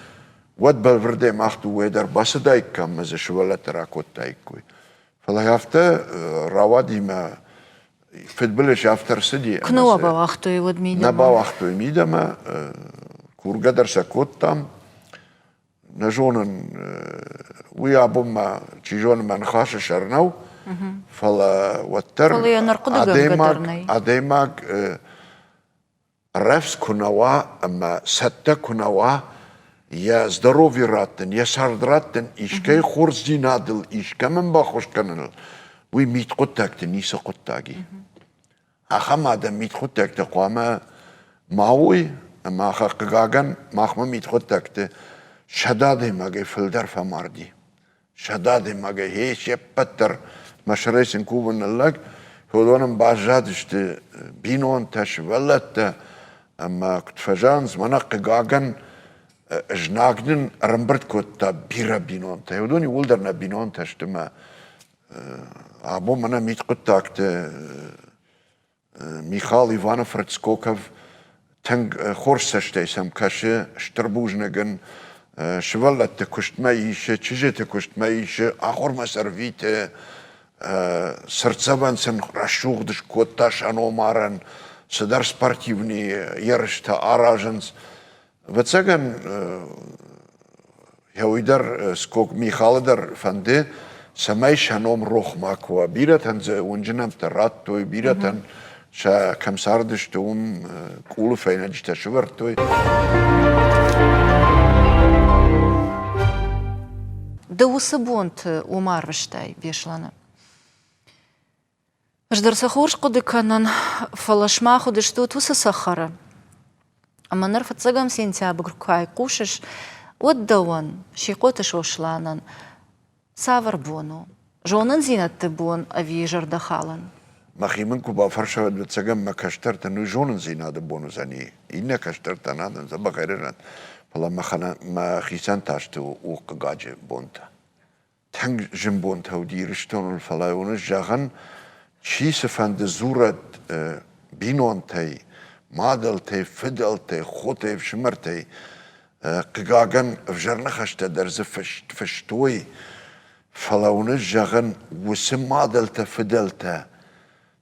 уӕд бӕлвырдӕй мах дыууӕ дӕр бацыдаиккам ӕмӕ дзы сывӕллӕттӕ ракодтаиккой. Фӕлӕ афтӕ рауади мӕ фыдбылыз афтӕ рцыди. Куы нӕ бауагътой, уӕд мидӕмӕ? Нӕ бауагътой мидӕмӕ, кургӕ дӕр сӕ кодтам. Нӕ зонын, уый абон ма, чи зоны, мӕ ныхасы сӕр нӕу, фӕлӕ уӕддӕр адӕймаг, адӕймаг рӕвдз куы нӕ уа ӕмӕ цӕттӕ куы нӕ уа йӕ здоровье раттын, йӕ цард раттын, искӕй хорздзинадыл, искӕмӕн баххуыс кӕныныл, уый мидхъуыддӕгты ницы хъуыддаг и. Ахӕм адӕм мидхъуыддӕгты хъуамӕ ма уой, ӕмӕ хъыгагӕн махмӕ мидхъуыддӕгты 100 адӕймагӕй фылдӕр фӕмарди. 100 адӕймагӕй гъе се ппӕт дӕр мӕ сӕрӕй сын кувын ныллӕг, уыдонӕн баззадысты бинонтӕ, сывӕллӕттӕ ӕмӕ куыд фӕзӕгъынц, мӕнӕ хъыгагӕн знаг нын ӕрӕмбырд кодта бирӕ бинонтӕ. Уыдон иууылдӕр нӕ бинонтӕ сты мӕ абон мӕнӕ мидхъуыддӕгты Михал Иваны фырт Скоков тынг хорз цӕстӕй сӕм кӕсы, стыр бузныг ын сывӕллӕтты куыстмӕ исы, чызджыты куыстмӕ исы, ахуырмӕ сӕ рвиты, цыртдзӕвӕн сын рӕсугъд скодта сӕ номарӕн, цыдӕр спортивный ерыстӕ аразынц. Ӕвӕццӕгӕн, йӕ уый дӕр Скок Михалы дӕр фӕнды, цӕмӕй сӕ ном рох макуы уа. Бирӕтӕн дзы уынджы нӕмттӕ радтой, бирӕтӕн сӕ кӕм цардысты, уым къулы фӕйнӕджытӕ сывӕрдтой. Ды уыцы бонты уым арвыстай Беслӕны? Ӕз дӕр сӕ хорз хъуыды кӕнын, фӕлӕ сымах уыдыстут уыцы цӕхӕры. Ӕмӕ ныр фыццӕгӕм сентябрь куы айхъусыс, уӕд дӕуӕн, Сихъоты Сосланӕн, цавӕр бон у? Зонындзинӕдты бон ӕви зӕрдӕхалӕн? Мӕхи мын куы бафӕрса, ӕвӕццӕгӕн мӕ кӕстӕртӕн уый зонындзинады бон уыдзӕни. Иннӕ кӕстӕртӕн адӕм дзӕбӕх ӕрызӕнт, фӕлӕ мӕхицӕн та сты у хъыгаджы бонтӕ. Тынг зын бонтӕ уыди Ирыстоныл, фӕлӕ уын зӕгъын, чи цыфӕнды дзурӕд бинонтӕй, мадӕлтӕй, фыдӕлтӕй, хотӕй, ӕфсымӕртӕй, хъыгагӕн, ӕвзӕр ныхӕстӕ дӕр дзы фыстой, фӕлӕ уын зӕгъын, уыцы мадӕлтӕ, фыдӕлтӕ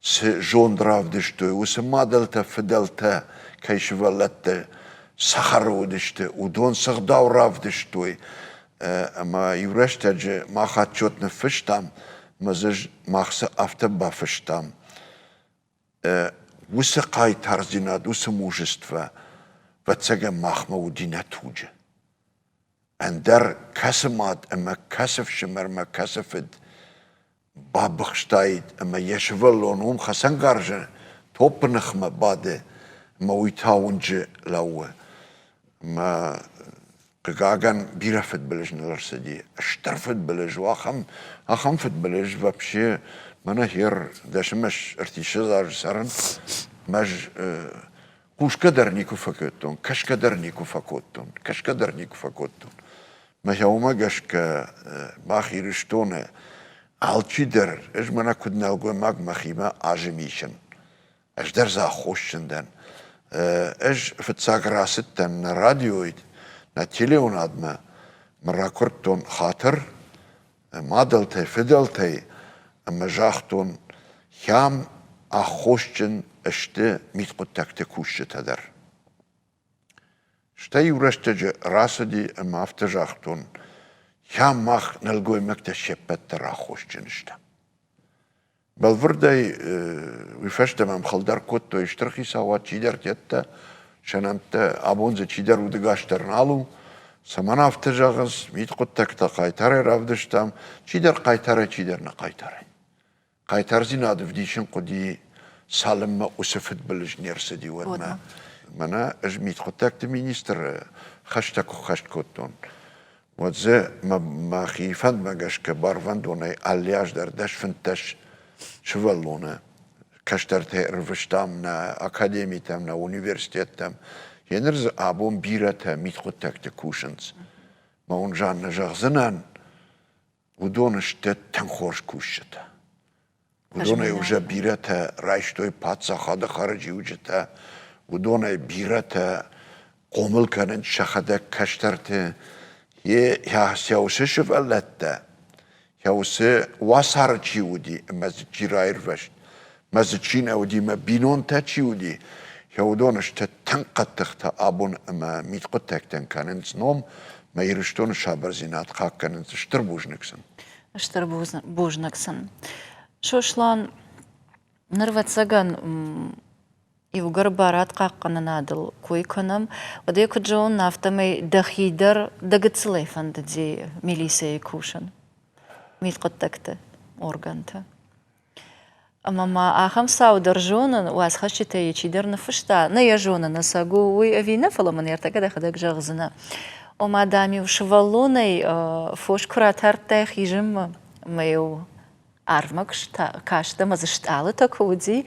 цы зонд равдыстой, уыцы мадӕлтӕ, фыдӕлтӕ кӕй сывӕллӕттӕ сахары уыдысты, уыдон цы гъдау равдыстой. Ӕмӕ иу рӕстӕджы мах отчет ныффыстам, ӕмӕ дзы мах цы афтӕ бафыстам. Уыцы хъайтардзинад, уыцы мужество, ӕвӕццӕгӕн, махмӕ уыди нӕ туджы. Ӕндӕр кӕцы мад ӕмӕ кӕцы фсымӕрмӕ кӕцы фыд бабыхстаид ӕмӕ йӕ сывӕллон уым хӕцӕнгарзы топпы ныхмӕ бады ӕмӕ уый та уынджы лӕууы. Ӕмӕ хъыгагӕн бирӕ фыдбылыз ныл ӕрцыди. Стыр фыдбылыз у ахӕм, ахӕм фыдбылыз вообще мӕнӕ хер дӕсымӕ ӕртиссӕдз азы цӕрын мӕ ӕз хъусгӕ дӕр никуы фӕкодтон, кӕсгӕ дӕр никуы фӕкодтон, кӕсгӕ дӕр никуы фӕкодтон. Мӕ уымӕ гӕсгӕ мах Ирыстоны алчидӕр, ӕз мӕнӕ куыд нӕлгоймаг мӕхимӕ азым исын. Ӕз дӕр дзы аххосджын дӕн. Ӕз фыццаг рацыдтӕн нӕ радиойы, нӕ телеуынадмӕ, мӕ ракуырдтон хатыр мадӕлтӕй, фыдӕлтӕй ӕмӕ загътон, хӕм аххосджын сты мидхъуыддӕгты кусджытӕ дӕр. Стӕй иу рӕстӕджы рацыди ӕмӕ афтӕ загътон, Йа, мах нӕлгоймӕгтӕ се ппӕт дӕр аххосджын стӕм. Бӕлвырдӕй уый фӕстӕ мӕм хылдӕр кодтой стыр хицауад чидӕртӕ, сӕ нӕмттӕ абон дзы чидӕр удыгас дӕр нал у. Цӕмӕн афтӕ зӕгъынц, мидхъуыддӕгтӕ хъайтарӕй равдыстам, чидӕр хъайтарӕй, чидӕр нӕ хъайтарӕй. Хъайтардзинад ӕвдисын хъуыди, цалынмӕ уыцы фыдбылыз не рцыди, уӕдмӕ. Мӕнӕ ӕз мидхъуыддӕгты министры хӕстӕ куы ххӕст кодтон, уӕд дзы мӕхи фӕндмӕ гӕсгӕ барвӕндонӕй алы аз дӕр 10-15 сывӕллоны кӕстӕртӕй ӕрвыстам нӕ академитӕм, нӕ университеттӕм. Гъеныр дзы абон бирӕтӕ мидхъуыддӕгты кусынц. Мӕ уын Жаннӕ зӕгъдзынӕн, уыдон сты тынг хорз кусджытӕ. Уыдонӕй уже бирӕтӕ райстой паддзахады хӕрзиуджытӕ, уыдонӕй бирӕтӕ хъомыл кӕнынц сӕхӕдӕг кӕстӕрты. Йе сӕ уыцы сывӕллӕттӕ, сӕ уыцы уацары чи уыди ӕмӕ дзы чи раирвӕзт, мӕ дзы чи нӕ уыди, мӕ бинонтӕ чи уыди, сӕ уыдон сты тынг хъӕддыхтӕ абон ӕмӕ мидхъуыддӕгтӕн кӕнынц ном, мӕ Ирыстоны сабырдзинад хъахъхъӕнынц. Стыр бузныг сын. Стыр бузныг сын. Сослан, ныр ӕвӕццӕгӕн, иугӕр барад хъахъхъӕнынадыл кой кӕнӕм, уӕд ӕй куыд зонын, афтӕмӕй дӕхи дӕр дӕ гыццылӕй фӕндыди милицӕйы кусын, мидхъуыддӕгты органты. Ӕмӕ ма ахӕм цау дӕр зонын, уацхӕсджытӕй йӕ чидӕр ныффыста, нӕ йӕ зонын, ӕцӕг у уый ӕви нӕ, фӕлӕ мын ӕртӕккӕ дӕхӕдӕг зӕгъдзынӕ. Ома, дам-иу сывӕллонӕй фос куы ратардтай хизынмӕ, ӕмӕ-иу арвмӕ куы каст ӕмӕ дзы стъалытӕ куы уыди,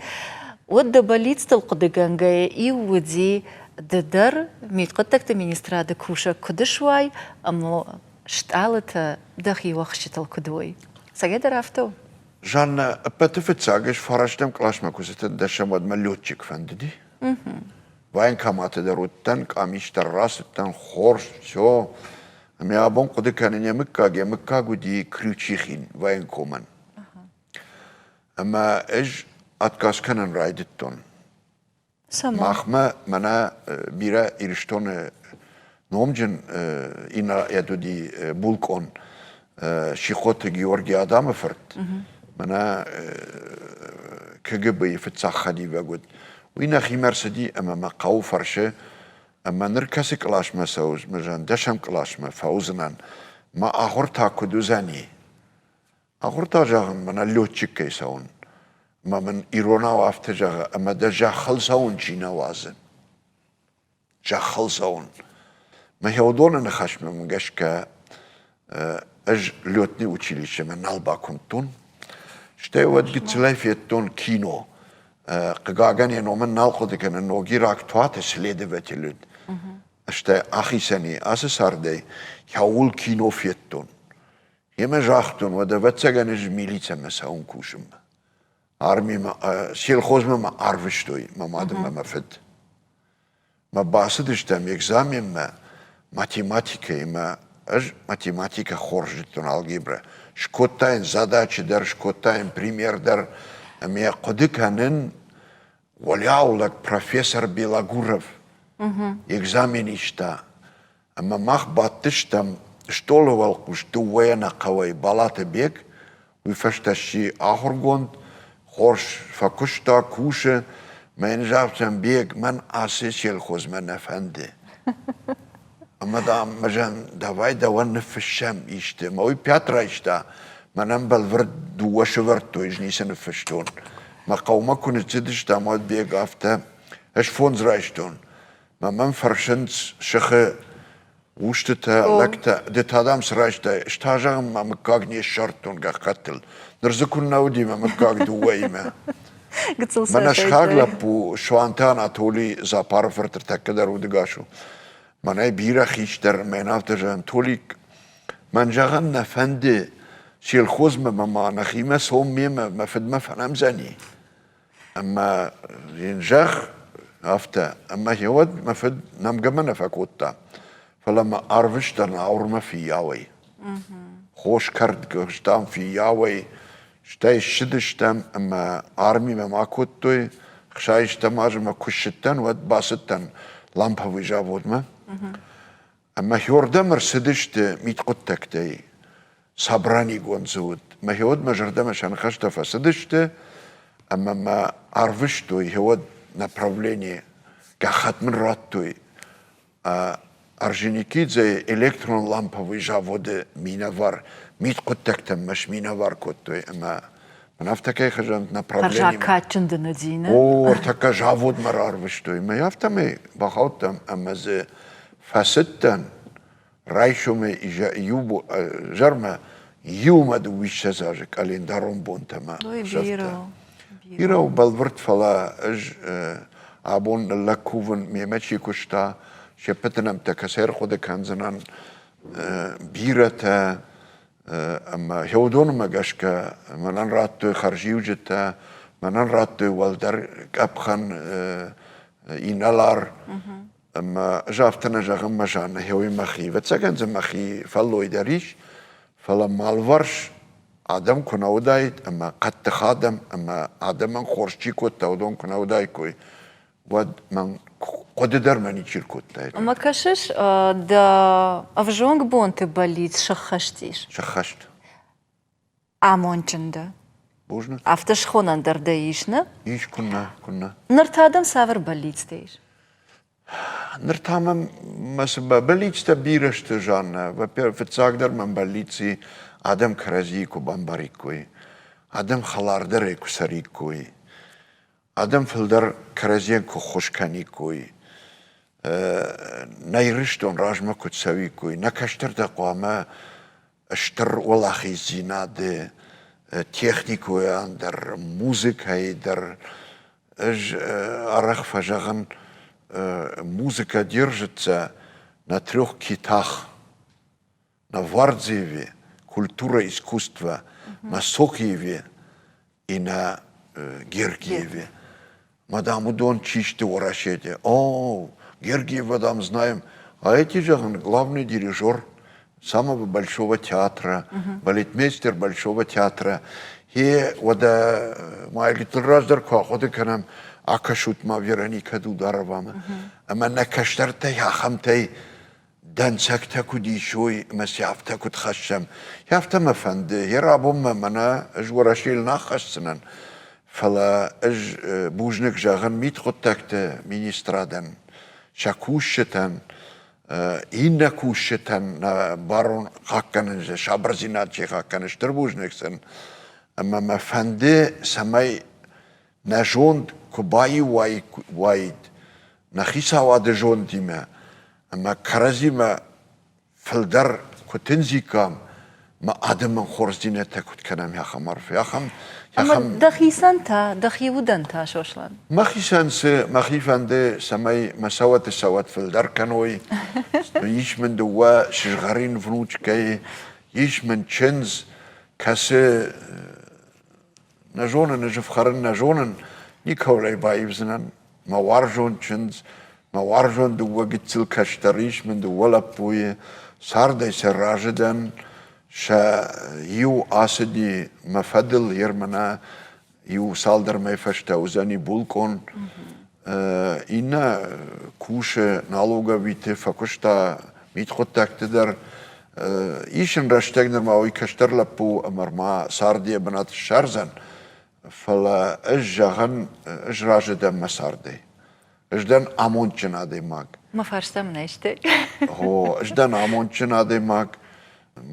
уӕд дӕ бӕллицтыл хъуыдыгӕнгӕйӕ иу уыди ды дӕр мидхъуыддӕгты министрады кусӕг куыд суай ӕмӕ стъалытӕ дӕхи уӕхсчытыл куыд уой. Цӕгӕйдӕр афтӕ у? Жаннӕ, ӕппӕты фыццаг ӕз фарӕстӕм къласмӕ куы цыдтӕн, дӕсӕм, уӕд мӕ летчик фӕндыди. Военкоматы дӕр уыдтӕн, къамис дӕр рацыдтӕн, хорз, все. Ӕмӕ абон хъуыды кӕнын йӕ мыггаг, йӕ мыггаг уыди Крючихин военкомӕн. Ӕмӕ ӕз отказ кӕнын райдыдтон. Махмӕ мӕнӕ бирӕ Ирыстоны номджын инӕлар уыди булкъон Сихъоты Георги Адамы фырт, мӕнӕ КГБ-йы фыццаг хӕдивӕг уыд. Уый нӕхимӕ ӕрцыди ӕмӕ мӕ хъӕуы фӕрсы, ӕмӕ ныр кӕцы къласмӕ цӕуыс, мӕ дӕсӕм къласмӕ фӕуыдзынӕн, мӕ ахуыр та куыд уыдзӕни? Ахуыр та, зӕгъын, мӕнӕ летчиккӕй цӕуын. Ӕмӕ мын иронау афтӕ зӕгъы, ӕмӕ дӕ зӕххыл цӕуын чи нӕ уадзы. Зӕххыл цӕуын. Мӕ уыдоны ныхасмӕ гӕсгӕ ӕз летный училищемӕ нал бакуымдтон. Стӕй уӕд гыццылӕй федтон кино. Хъыгагӕн, йӕ номӕн нал хъуыды кӕнын, Ногираг Туаты следователь уыд. Стӕй ахицӕн и ацы цардӕй, кӕуыл кино федтон. Емӕ загътон, уӕд ӕвӕццӕгӕн ӕз милицӕмӕ цӕуын кусынмӕ. Армимӕ, сельхозмӕ мӕ арвыстой мӕ мад ӕмӕ мӕ фыд. Мӕ бацыдыстӕм экзаменмӕ математикӕйы мӕ ӕз математикӕ хорз зыдтон, алгебрӕ. Скодтаин задачи дӕр, скодтаин пример дӕр ӕмӕ хъуыды кӕнын, уӕлиау лӕг профессор Белогуров экзамен иста Ӕмӕ мах бадтыстӕм стъолы уӕлхъус дыууӕйӕ нӕ хъӕуӕй Балаты Бег, уый фӕстӕ сси ахуыргонд, хорз фӕкуыста, кусы. Мӕ йын загътам, Бег, мӕн ацы сельхозмӕ нӕ фӕнды. Ӕмӕ, дам, мӕ давай дӕуӕн ныффыссӕм исты. Мӕ уый пят райста, мӕнӕн бӕлвырд дыууӕ сывӕрдтой, ӕз ницы ныффыстон. Мӕ хъӕумӕ куы ныццыдыстӕм, уӕд Бег афтӕ, ӕз фондз райстон. Мӕ мӕм фӕрсынц сыхы устытӕ, лӕгтӕ, ды та, дам, цы райстай? Ӕз та, зӕгъын, мӕ мыггаг не ссардтон гӕххӕттыл. Ныр дзы куыннӕ уыди мӕ мыггаг дыууӕимӕ. Мӕнӕ сыхаг лӕппу Суанты Анатолий Запары фырт ӕртӕккӕ дӕр удыгас у. Мӕнӕй бирӕ хистӕр, мӕн афтӕ зӕгъын, Толик, мӕн зӕгъын нӕ фӕнды, сельхозмӕ мӕ ма нӕхимӕ цом мемӕ, мӕ фыдмӕ фӕнӕмдзӕни. Ӕмӕ йын зӕгъ афтӕ, ӕмӕ гъеуӕд мӕ фыд нӕмгӕ мӕ нӕ фӕкодта, фӕлӕ мӕ арвыста Науырмӕ фыййауӕй. Хос кӕрдгӕстам фыййауӕй, стӕй ссыдыстӕм ӕмӕ армимӕ ма кодтой. Хсайыстӕм азы мӕ куы ссыдтӕн, уӕд бацыдтӕн ламповый заводмӕ. Ӕмӕ хёрдӕм ӕрцыдысты мидхъуыддӕгтӕй, собранигонд дзы уыд. Мӕ хеуӕд мӕ зӕрдӕмӕ сӕ ныхӕстӕ фӕцыдысты ӕмӕ мӕ арвыстой хеуӕд направление, гӕххӕтт мын радтой. Орджоникидзейы электрон-ламповый заводы минӕвар мидхъуыддӕгтӕм мӕ сминӕвар кодтой ӕмӕ мын афтӕ кӕй хызӕн направление. Хӕрзаг кадджын дын уыди, нӕ? О, ӕртӕккӕ заводмӕ рарвыстой. Мӕ афтӕмӕй бахаудтам ӕмӕ дзы Фӕцыдтӕн райсомӕй иу изӕрмӕ иумӕ дыууиссӕдз азы къӕлиндарон бонтӕ мӕ Ой, бирӕ. Бирӕ у бӕлвырд, фӕлӕ ӕз. Абон ныллӕг кувын, мемӕ чи куыста, се ппӕты нӕмттӕ кӕцӕй ӕрхъуыды кӕндзынӕн. Бирӕтӕ ӕмӕ уыдонмӕ гӕсгӕ мӕнӕн радтой хӕрзиуджытӕ, мӕнӕн радтой уӕлдӕр къӕпхӕн инӕлар. Ӕмӕ ӕз афтӕ нӕ зӕгъын, мӕ Жаннӕ, уый мӕхи, ӕвӕццӕгӕн дзы мӕхи фӕллой дӕр ис, фӕлӕ мӕ алыварс адӕм куы нӕ уыдаид ӕмӕ хъӕддых адӕм ӕмӕ адӕмӕн хорз чи кодта, уыдон куы нӕ уыдаиккой, уӕд мӕн хъуыды дӕр мӕ ничи ркодтаид. Ӕмӕ кӕсыс, дӕ ӕвзонг бонты бӕллиц сӕххӕст ис? Сӕххӕст. Амондджын дӕ. Бузныг. Афтӕ схонӕн дӕр дӕ ис, нӕ? Ис, куыннӕ, куыннӕ. Ныр та дӕм цавӕр бӕллицтӕ ис? Ныр та мӕм мӕ цы бӕллицтӕ бирӕ сты, Жаннӕ. Во-первых, фыццагдӕр мӕм бӕллиц и, адӕм кӕрӕдзийы куы бамбариккой, адӕм хӕлардӕрӕй куы цӕриккой, адӕм фылдӕр кӕрӕдзийӕн куы ххуыс кӕниккой, нӕ Ирыстон размӕ куы цӕуиккой, нӕ кӕстӕртӕ хъуамӕ стыр уӕлахиздзинады техникойӕн дӕр, музыкӕйы дӕр. Ӕз арӕх фӕзӕгъын, музыка держится на трех китах. На Вардзиеве, культура искусства, на Сокиеве и на Гергиеве. Мадам, уыдон чи сты Уӕрӕсейы? О, Гергиева, дам, знаем. А эти, зӕгъын, главный дирижер самого Большого театра, балетмейстер Большого театра. Е, уӕдӕ ма гыццыл раздӕр куы ахъуыды кӕнӕм, акӕсут ма Вероника Дударовамӕ. Ӕмӕ нӕ кӕстӕртӕй ахӕмтӕй дӕнцӕгтӕ куыд исой ӕмӕ сӕ афтӕ куыд хӕссӕм. Афтӕ мӕ фӕнды, йӕ рабонмӕ мӕнӕ ӕз Уӕрӕсейыл нӕ хӕсдзынӕн, фӕлӕ ӕз бузныг зӕгъын мидхъуыддӕгты министрадӕн, сӕ кусджытӕн, иннӕ кусджытӕн нӕ барон хъахъхъӕнын, сабырдзинад чи хъахъхъӕны, стыр бузныг сын. Ӕмӕ мӕ фӕнды, цӕмӕй нӕ зонд куы баиу уаид нӕ хицауады зондимӕ ӕмӕ кӕрӕдзимӕ фылдӕр куы тындзиккам, мӕ адӕмӕн хорздзинӕдтӕ куыд кӕнӕм ахӕм арфӕ, ахӕм Ӕмӕ дӕхицӕн та, дӕхи удӕн та, Сослан? Мӕхицӕн цы, мӕхи фӕнды, цӕмӕй мӕ цӕуӕты цӕуӕт фылдӕр кӕной. Ис мын дыууӕ сызгъӕрин внучкӕйы, ис мын чындз, кӕцы нӕ зонын, ӕз ӕфхӕрын нӕ зонын, никӕуыл ӕй баивдзынӕн. Мӕ уарзон чындз, мӕ уарзон дыууӕ гыццыл кӕстӕр ис мын дыууӕ лӕппуйы, цардӕй сӕ разы дӕн, сӕ иу ацыди мӕ фӕдыл, Ермана иу цалдӕр мӕй фӕстӕ уыдзӕни булкъон. Иннӕ кусы налоговиты, фӕкуыста мидхъуыддӕгты дӕр. Ис ын рӕстӕг нырма уый кӕстӕр лӕппу ӕмӕ ма царды йӕ бынат ссардзӕн. Фӕлӕ ӕз зӕгъын, ӕз разы дӕн мӕ цардӕй. Ӕз дӕн амондджын адӕймаг. Мӕ фарста мын айстай. О, ӕз дӕн амондджын адӕймаг.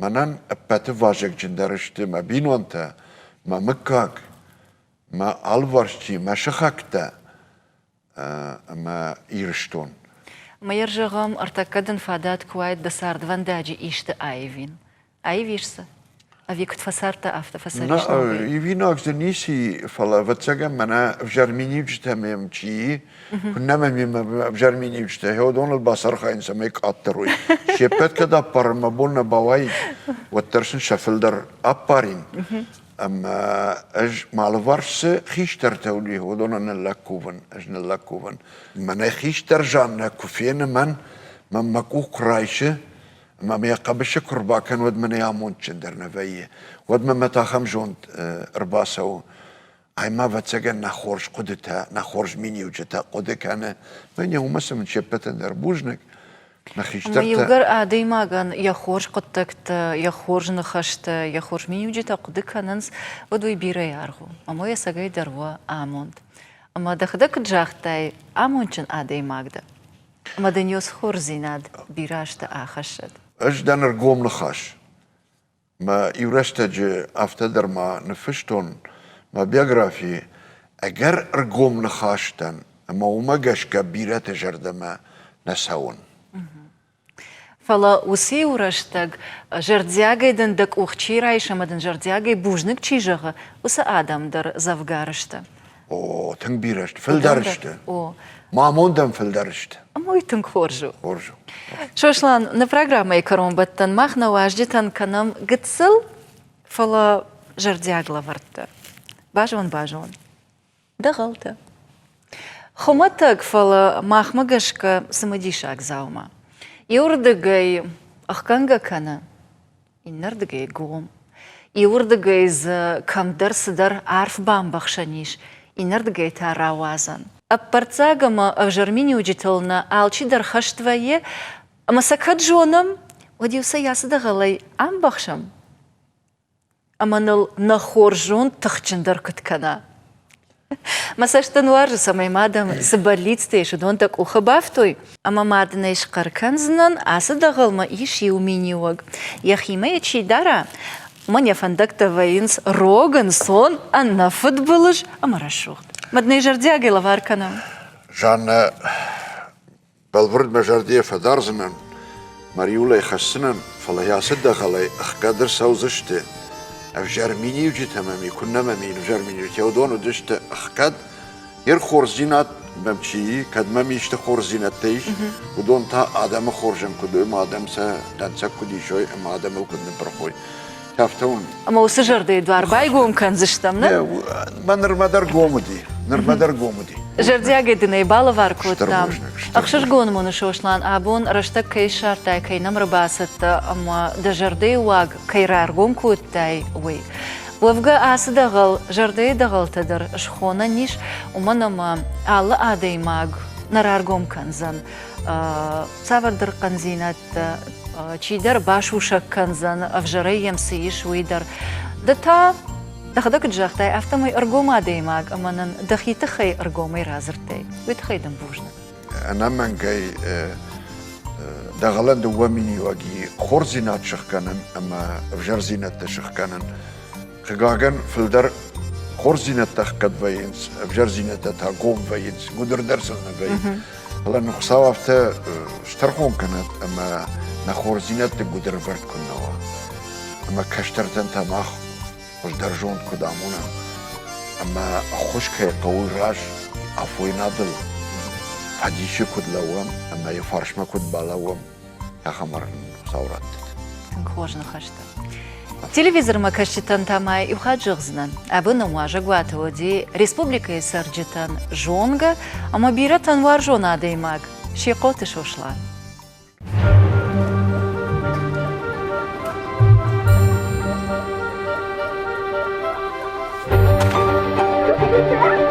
Мӕнӕн ӕппӕты вазыгджындӕр сты мӕ бинонтӕ, мӕ мыггаг, мӕ алыварс чи, мӕ сыхӕгтӕ ӕмӕ Ирыстон. Мӕйӕр зӕгъӕм, ӕртӕккӕ дын фадат куы уаид дӕ цардвӕндаджы исты аивин. Аивис дзы? Ӕви куыд фӕцардтӕ, афтӕ фӕцӕрис ногӕй? Ивинаг дзы ницы и, фӕлӕ, ӕвӕццӕгӕн, мӕнӕ ӕвзӕр миниуджытӕ мӕм чи и, куыннӕ мӕм ӕвзӕр миниуджытӕ, уыдоныл бацархайын, цӕмӕй къаддӕр уой. Се ппӕт кӕд аппарын мӕ бон нӕ бауаид, уӕддӕр сын сӕ фылдӕр аппарин. Ӕмӕ ӕз мӕ алыварс цы хистӕртӕ уыди, уыдонӕн ныллӕг кувын, ӕз ныллӕг кувын. Мӕнӕ хистӕр Жаннӕ куы фены мӕн, мӕн мӕ къух куы райсы, ӕмӕ мӕ йӕ хъӕбысы куы рбакӕны, уӕд мӕнӕй амондджындӕр нӕ вӕййы. Уӕд мӕ мӕт ахӕм зонд ӕрбацӕуы. Ай ма, ӕвӕццӕгӕн, нӕ хорз хъуыдытӕ, нӕ хорз миниуджытӕ хъуыды кӕны. Мӕнӕ уымӕ цы мын се ппӕтӕн дӕр бузныг. Нӕ хистӕртӕ. Иугӕр адӕймагӕн йӕ хорз хъуыддӕгтӕ, йӕ хорз ныхӕстӕ, йӕ хорз миниуджытӕ хъуыды кӕнынц, уӕд уый бирӕ аргъ у. Ӕмӕ уый ӕцӕгӕй дӕр уа амонд. Ӕмӕ дӕхӕдӕг куыд загътай, амондджын адӕймаг дӕ. Ӕмӕ дын ё цы хорздзинад бирӕ азты ахӕссӕд. Ӕз дӕн ӕргом ныхас. Мӕ иу рӕстӕджы афтӕ дӕр ма ныффыстон мӕ биографийы, ӕгӕр ӕргом ныхас дӕн, ӕмӕ уымӕ гӕсгӕ бирӕты зӕрдӕмӕ нӕ цӕуын. Фӕлӕ уыцы-иу рӕстӕг зӕрдиагӕй дын дӕ къух чи райсы ӕмӕ дын зӕрдиагӕй бузныг чи зӕгъы, уыцы адӕм дӕр дзӕвгар сты. О, тынг бирӕ сты, фылдӕр сты. О. Мӕ амондӕн фылдӕр сты. Ӕмӕ уый тынг хорз у. Хорз у. Сослан, нӕ программӕйы кӕронбӕттӕн мах нӕ уазджытӕн кӕнӕм гыццыл, фӕлӕ зӕрдиаг лӕвӕрттӕ. Базон-базон. Дӕгъӕлтӕ. Хуымӕтӕг, фӕлӕ махмӕ гӕсгӕ цымыдисаг дзаума. Иуырдыгӕй ӕхгӕнгӕ кӕны, иннӕрдыгӕй гом. Иуырдыгӕй дзы кӕмдӕр цыдӕр арф бамбӕхсӕн ис, иннӕрдыгӕй та рауадзӕн. Ӕппӕрццаг ӕмӕ ӕвзӕр миниуджытыл нӕ алчидӕр хӕст вӕййы, ӕмӕ сӕ кӕд зонӕм, уӕд-иу сӕ ацы дӕгъӕлӕй амбӕхсӕм. Ӕмӕ ныл нӕ хорз зонд тыхджындӕр куыд кӕна. Мӕ цӕст дын уарзы, цӕмӕй ма дӕм цы бӕллицтӕ ис, уыдон дӕ къухы бафтой, ӕмӕ ма дын ӕй схъӕр кӕндзынӕн, ацы дӕгъӕлмӕ ис иу миниуӕг. Йӕхимӕ йӕ чи дара, уымӕн йӕ фӕндӕгтӕ вӕййынц рог, ӕнцон, ӕнӕфыдбылыз ӕмӕ рӕсугъд. Мӕ дын ӕй зӕрдиагӕй лӕвар кӕнӕм. Жаннӕ, Бӕлвырд мӕ зӕрдийӕ фӕдардзынӕн, мӕ риуылӕй хӕсдзынӕн, фӕлӕ ацы дӕгъӕлӕй ӕхгӕд ӕрцӕудзысты. Ӕвзӕр миниуджытӕ мӕм и, куыннӕ мӕм и ӕвзӕр миниуджытӕ, уыдон уыдысты ӕхгӕд. Йе рхорздзинад мӕм чи и, кӕд мӕм исты хорздзинӕдтӕ ис, уыдон та адӕмы хорзӕн куыд уой ӕмӕ адӕм сӕ дӕнцӕг куыд исой ӕмӕ адӕмыл куыд ныппырх уой. Афтӕ уын. Ӕмӕ уыцы зӕрдӕйы дуар байгом кӕндзыстӕм, нӕ? Мӕ нырмӕ дӕр гом уыди. Нырмӕ дӕр гом уыди. Зӕрдиагӕй дын ӕй балӕвар кодтам. Ӕхсызгон мын у, Сослан, абон рӕстӕг кӕй ссардтай, кӕй нӕм ӕрбацыдтӕ ӕмӕ дӕ зӕрдӕйы уаг кӕй раргом кодтай, уый. Уӕвгӕ ацы дӕгъӕл зӕрдӕйы дӕгъӕлтӕ дӕр схонӕн ис, уымӕн ӕмӕ алы адӕймаг нӕ раргом кӕндзӕн цавӕрдӕр хъӕндзинӕдтӕ, чидӕр басусӕг кӕндзӕн, ӕвзӕрӕй йӕм цы ис, уый дӕр. Ды та, дӕхӕдӕг куыд загътай, афтӕмӕй ӕргом адӕймаг ӕмӕ нын дӕхи тыххӕй ӕргомӕй радзырдтай. Уый тыххӕй дын бузныг. Ӕнӕмӕнгӕй дӕгъӕлӕн дыууӕ миниуӕги хорздзинад сыхгӕнын ӕмӕ ӕвзӕрдзинӕдтӕ сыхгӕнын. Хъыгагӕн, фылдӕр хорздзинӕдтӕ ӕхгӕд вӕййынц, ӕвзӕрдзинӕдтӕ та гом вӕййынц, гуыдыр дӕр сыл нӕ вӕййы. Фӕлӕ нын Хуыцау афтӕ стӕрхон кӕнӕд, ӕмӕ нӕ хорздзинӕдты гуыдыр ӕвӕрд куыннӕ уа. Ӕмӕ кӕстӕртӕн та мах хуыздӕр зонд куыд амонӕм, ӕмӕ ӕххуыс кӕй хъӕуы раз афойнадыл фӕдисы куыд лӕууӕм ӕмӕ йӕ фарсмӕ куыд балӕууӕм, ахӕм Хуыцау раттӕд. Тынг хорз ныхӕстӕ. Телевизормӕ кӕсджытӕн та ма иу хатт зӕгъдзынӕн, абон нӕм уазӕгуаты уыди республикӕйы цӕрджытӕн зонгӕ ӕмӕ бирӕтӕн уарзон адӕймаг Сехъоты Сослан. Thank you.